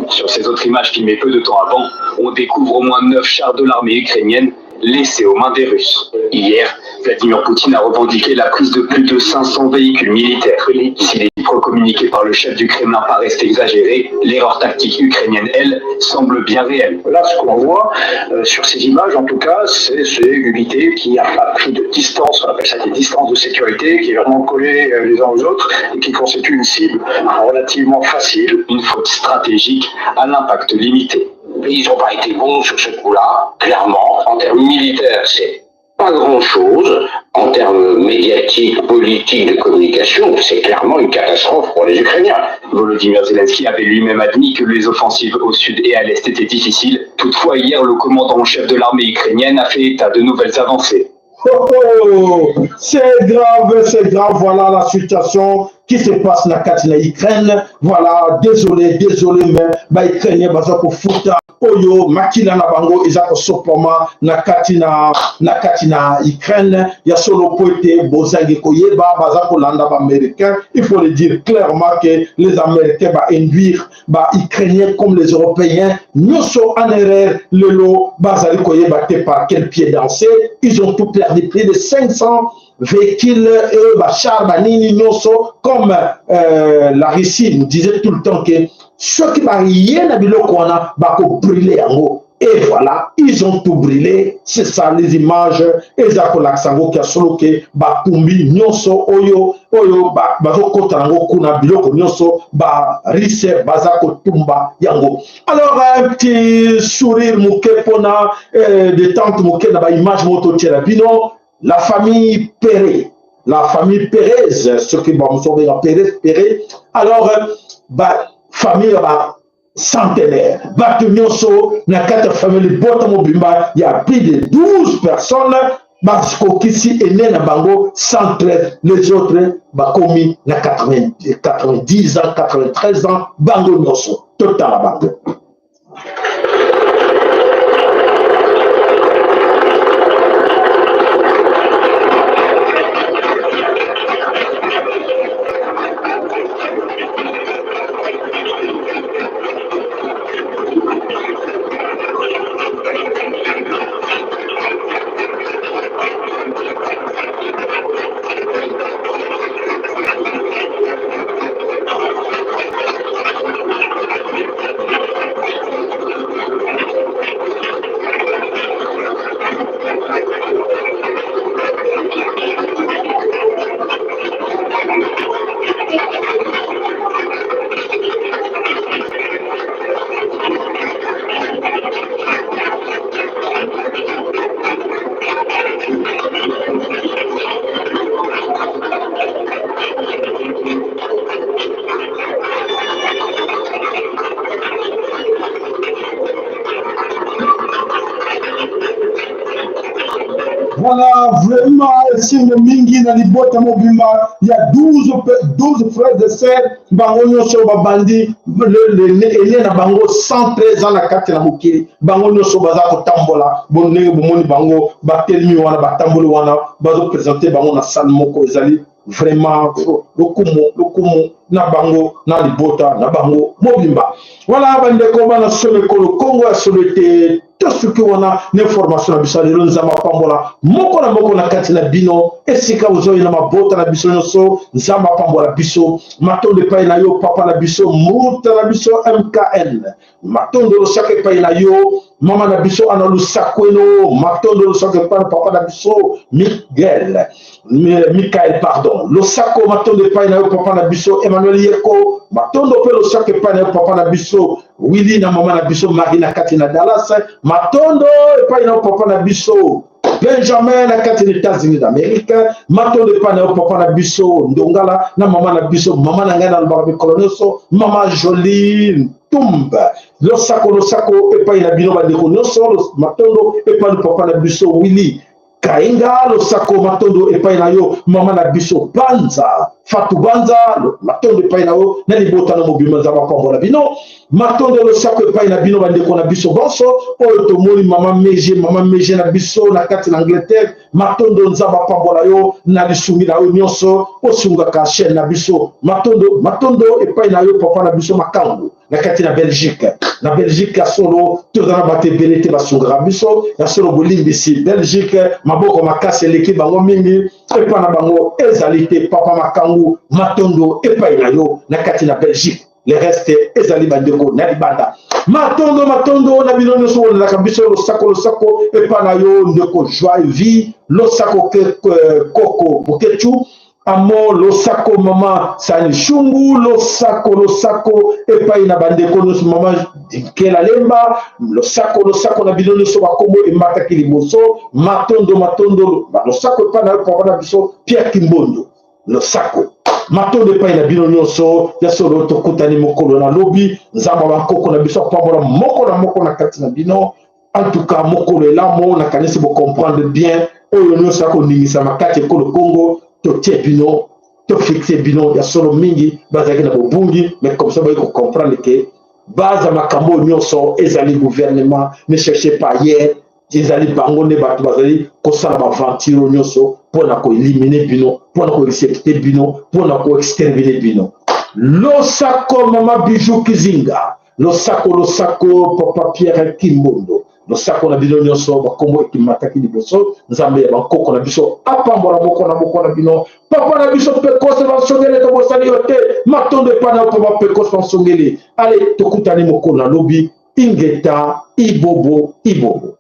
Sur ces autres images filmées peu de temps avant, on découvre au moins neuf chars de l'armée ukrainienne laissés aux mains des Russes. Hier, Vladimir Poutine a revendiqué la prise de plus de cinq cents véhicules militaires. Si les propos communiqués par le chef du Kremlin paraissent exagérés, l'erreur tactique ukrainienne, elle, semble bien réelle. Là, ce qu'on voit euh, sur ces images, en tout cas, c'est c'est une unité qui n'a pas pris de distance, on appelle ça des distances de sécurité, qui est vraiment collée euh, les uns aux autres et qui constitue une cible relativement facile. Une faute stratégique à l'impact limité. Mais ils n'ont pas été bons sur ce coup-là, clairement. En termes militaires, c'est pas grand-chose. En termes médiatiques, politiques, de communication, c'est clairement une catastrophe pour les Ukrainiens. Volodymyr Zelensky avait lui-même admis que les offensives au sud et à l'est étaient difficiles. Toutefois, hier, le commandant en chef de l'armée ukrainienne a fait état de nouvelles avancées. Oh, oh, c'est grave, c'est grave. Voilà la situation qui se passe na kati na Ukraine. Voilà, désolé, désolé, mais ba Ukrainiens baza kofuta oyo makila na bango eza kosopama na kati na na kati na Ukraine. Ya solo po ete bozangi koyeba, baza kolanda ba Américains. Il faut le dire clairement que les Américains ba induire ba Ukrainiens comme les Européens nyonso en erreur. Lelo bazali koyeba te par quel pied danser. Ils ont tout perdu, plus de cinq cents véhicules et ba chars ba nini nyonso, comme euh, la Russie nous disait tout le temps que soki baye na biloko wana bako brûler yango. Et voilà, ils ont tout brûlé. C'est ça les images. Eza kolakisa ngo kia solo que batumbi nyonso oyo oyo ba- bazokota nango kuna, biloko nyonso ba Russes baza kotumba yango. Alors un petit sourire moke pona euh, détente moke na ba image moto tiela bino. La famille Pérez, la famille Perez, ce que ba muso benga Perez Pérez. Alors euh, ba famille ba centenaire, bato nyonso na kati ya famille libota mobimba ya plus de douze personnes, bakokisi aîné na bango cent treize, les autres bakomi na quatre-vingts, quatre-vingt-dix ans, quatre-vingt-treize ans, bango nyonso. Totala bango. Voilà, vraiment esengo mingi na libota mobimba ya douze pe- douze frères et sœurs, bango nyonso babandi le- le- aîné na bango cent treize ans na kati na mokili. Bango nyonso baza kotambola, bo ndenge bomoni bango batelemi wana, batamboli wana, bazo présenter bango na salle moko. Ezali vraiment lokumu, lokumu na bango, na libota na bango mobimba. Voilà bandeko, bana solo ekolo Kongo ya solo ete tosuki wana na information na biso ya lelo. Nzambe apambola moko na moko na kati na bino esika ozoyi, na mabota na biso nyonso. Nzambe apambola biso. Matondo epai na yo papa na biso, mbuta na biso M K N. Matondo losaka epai na yo mama na biso Ana Lusakweno. Matondo losaka epai na papa na biso Miguel, Mi- Michael, pardon. Losako, matondo epai na yo papa na biso Emmanuel Yeko. Matondo pe losaka epai na yo papa na biso Willy na mama na biso Marie na kati na Dallas. Matondo epai na yo papa na biso Benjamin na kati na États-Unis d'Amérique. Matondo epai na yo papa na biso Ndongala na mama na biso, mama na ngai na lobaka mikolo nyonso, mama Jolie Tumba. Losako, losako epai na bino bandeko nyonso. Los- matondo epai na papa na biso Willy Kainga. Losako, matondo epai na yo mama na biso Banza, Fatou Banza. Lo- matondo epai na yo na libota na mobimba, Nzambe apambola bino. Matondo, losako epai na bino bandeko na biso banso oyo tomoni. Mama Meje, mama Meje na biso na kati na Angleterre, matondo, Nzambe apambola yo na lisungi na yo nyonso, osungaka chaîne na biso. Matondo, matondo epai na yo papa na biso Makangu na kati na Belgique. Na Belgique ya solo toza na bato ebele te basungaka biso. Ya solo bolimbisi Belgique, maboko makasi eleki bango mingi. Epai na bango ezali te. Papa Makangu, matondo epai na yo na kati na Belgique. Le reste ezali bandeko na libanda. Matondo, matondo na bino nyonso olandaka biso. Losako, losako epai na yo ndeko Joie Vie, losako ke, ke, koko Boketshu, amo, losako mama Sani Shungu, losako, losako epai na bandeko nyonso, mama Kela Lemba, losako, losako na bino nyonso, bakombo emataki liboso. Matondo, matondo, losako epai na yo papa na biso Pierre Kimbondo. Losako, matondo epai na bino nyonso. Ya solo tokutani mokolo na lobi. Nzambe ya bankoko na biso apambola moko na moko na kati na bino. En tout cas, mokolo elamu, nakanisi bo comprendre bien oyo nyonso akoningisa makati ekolo Congo. Totie bino, to fixer bino. Ya solo mingi bazalaki na bobungi, mais comme ça bayi ko comprendre que base ya makambo nyonso ezali gouvernement. Ne cherchez pas ailleurs. Ezali bango nde bato bazali kosala ba aventure nyonso mpo na ko éliminer bino, mpo na ko exécuter bino, mpo na ko exterminer bino. Losako mama Bijou Kizinga, losako, losako papa Pierre Kimbondo, losako na bino nyonso, bakombo ekimataki liboso. Nzambe ya bankoko na biso apambola moko na moko na bino. Papa na biso Pekose Bansongele, tobosani yo te. Matondo epai na yo papa Pekose Bansongele. Allez, tokutani mokolo na lobi. Ingeta, ibobo, ibobo.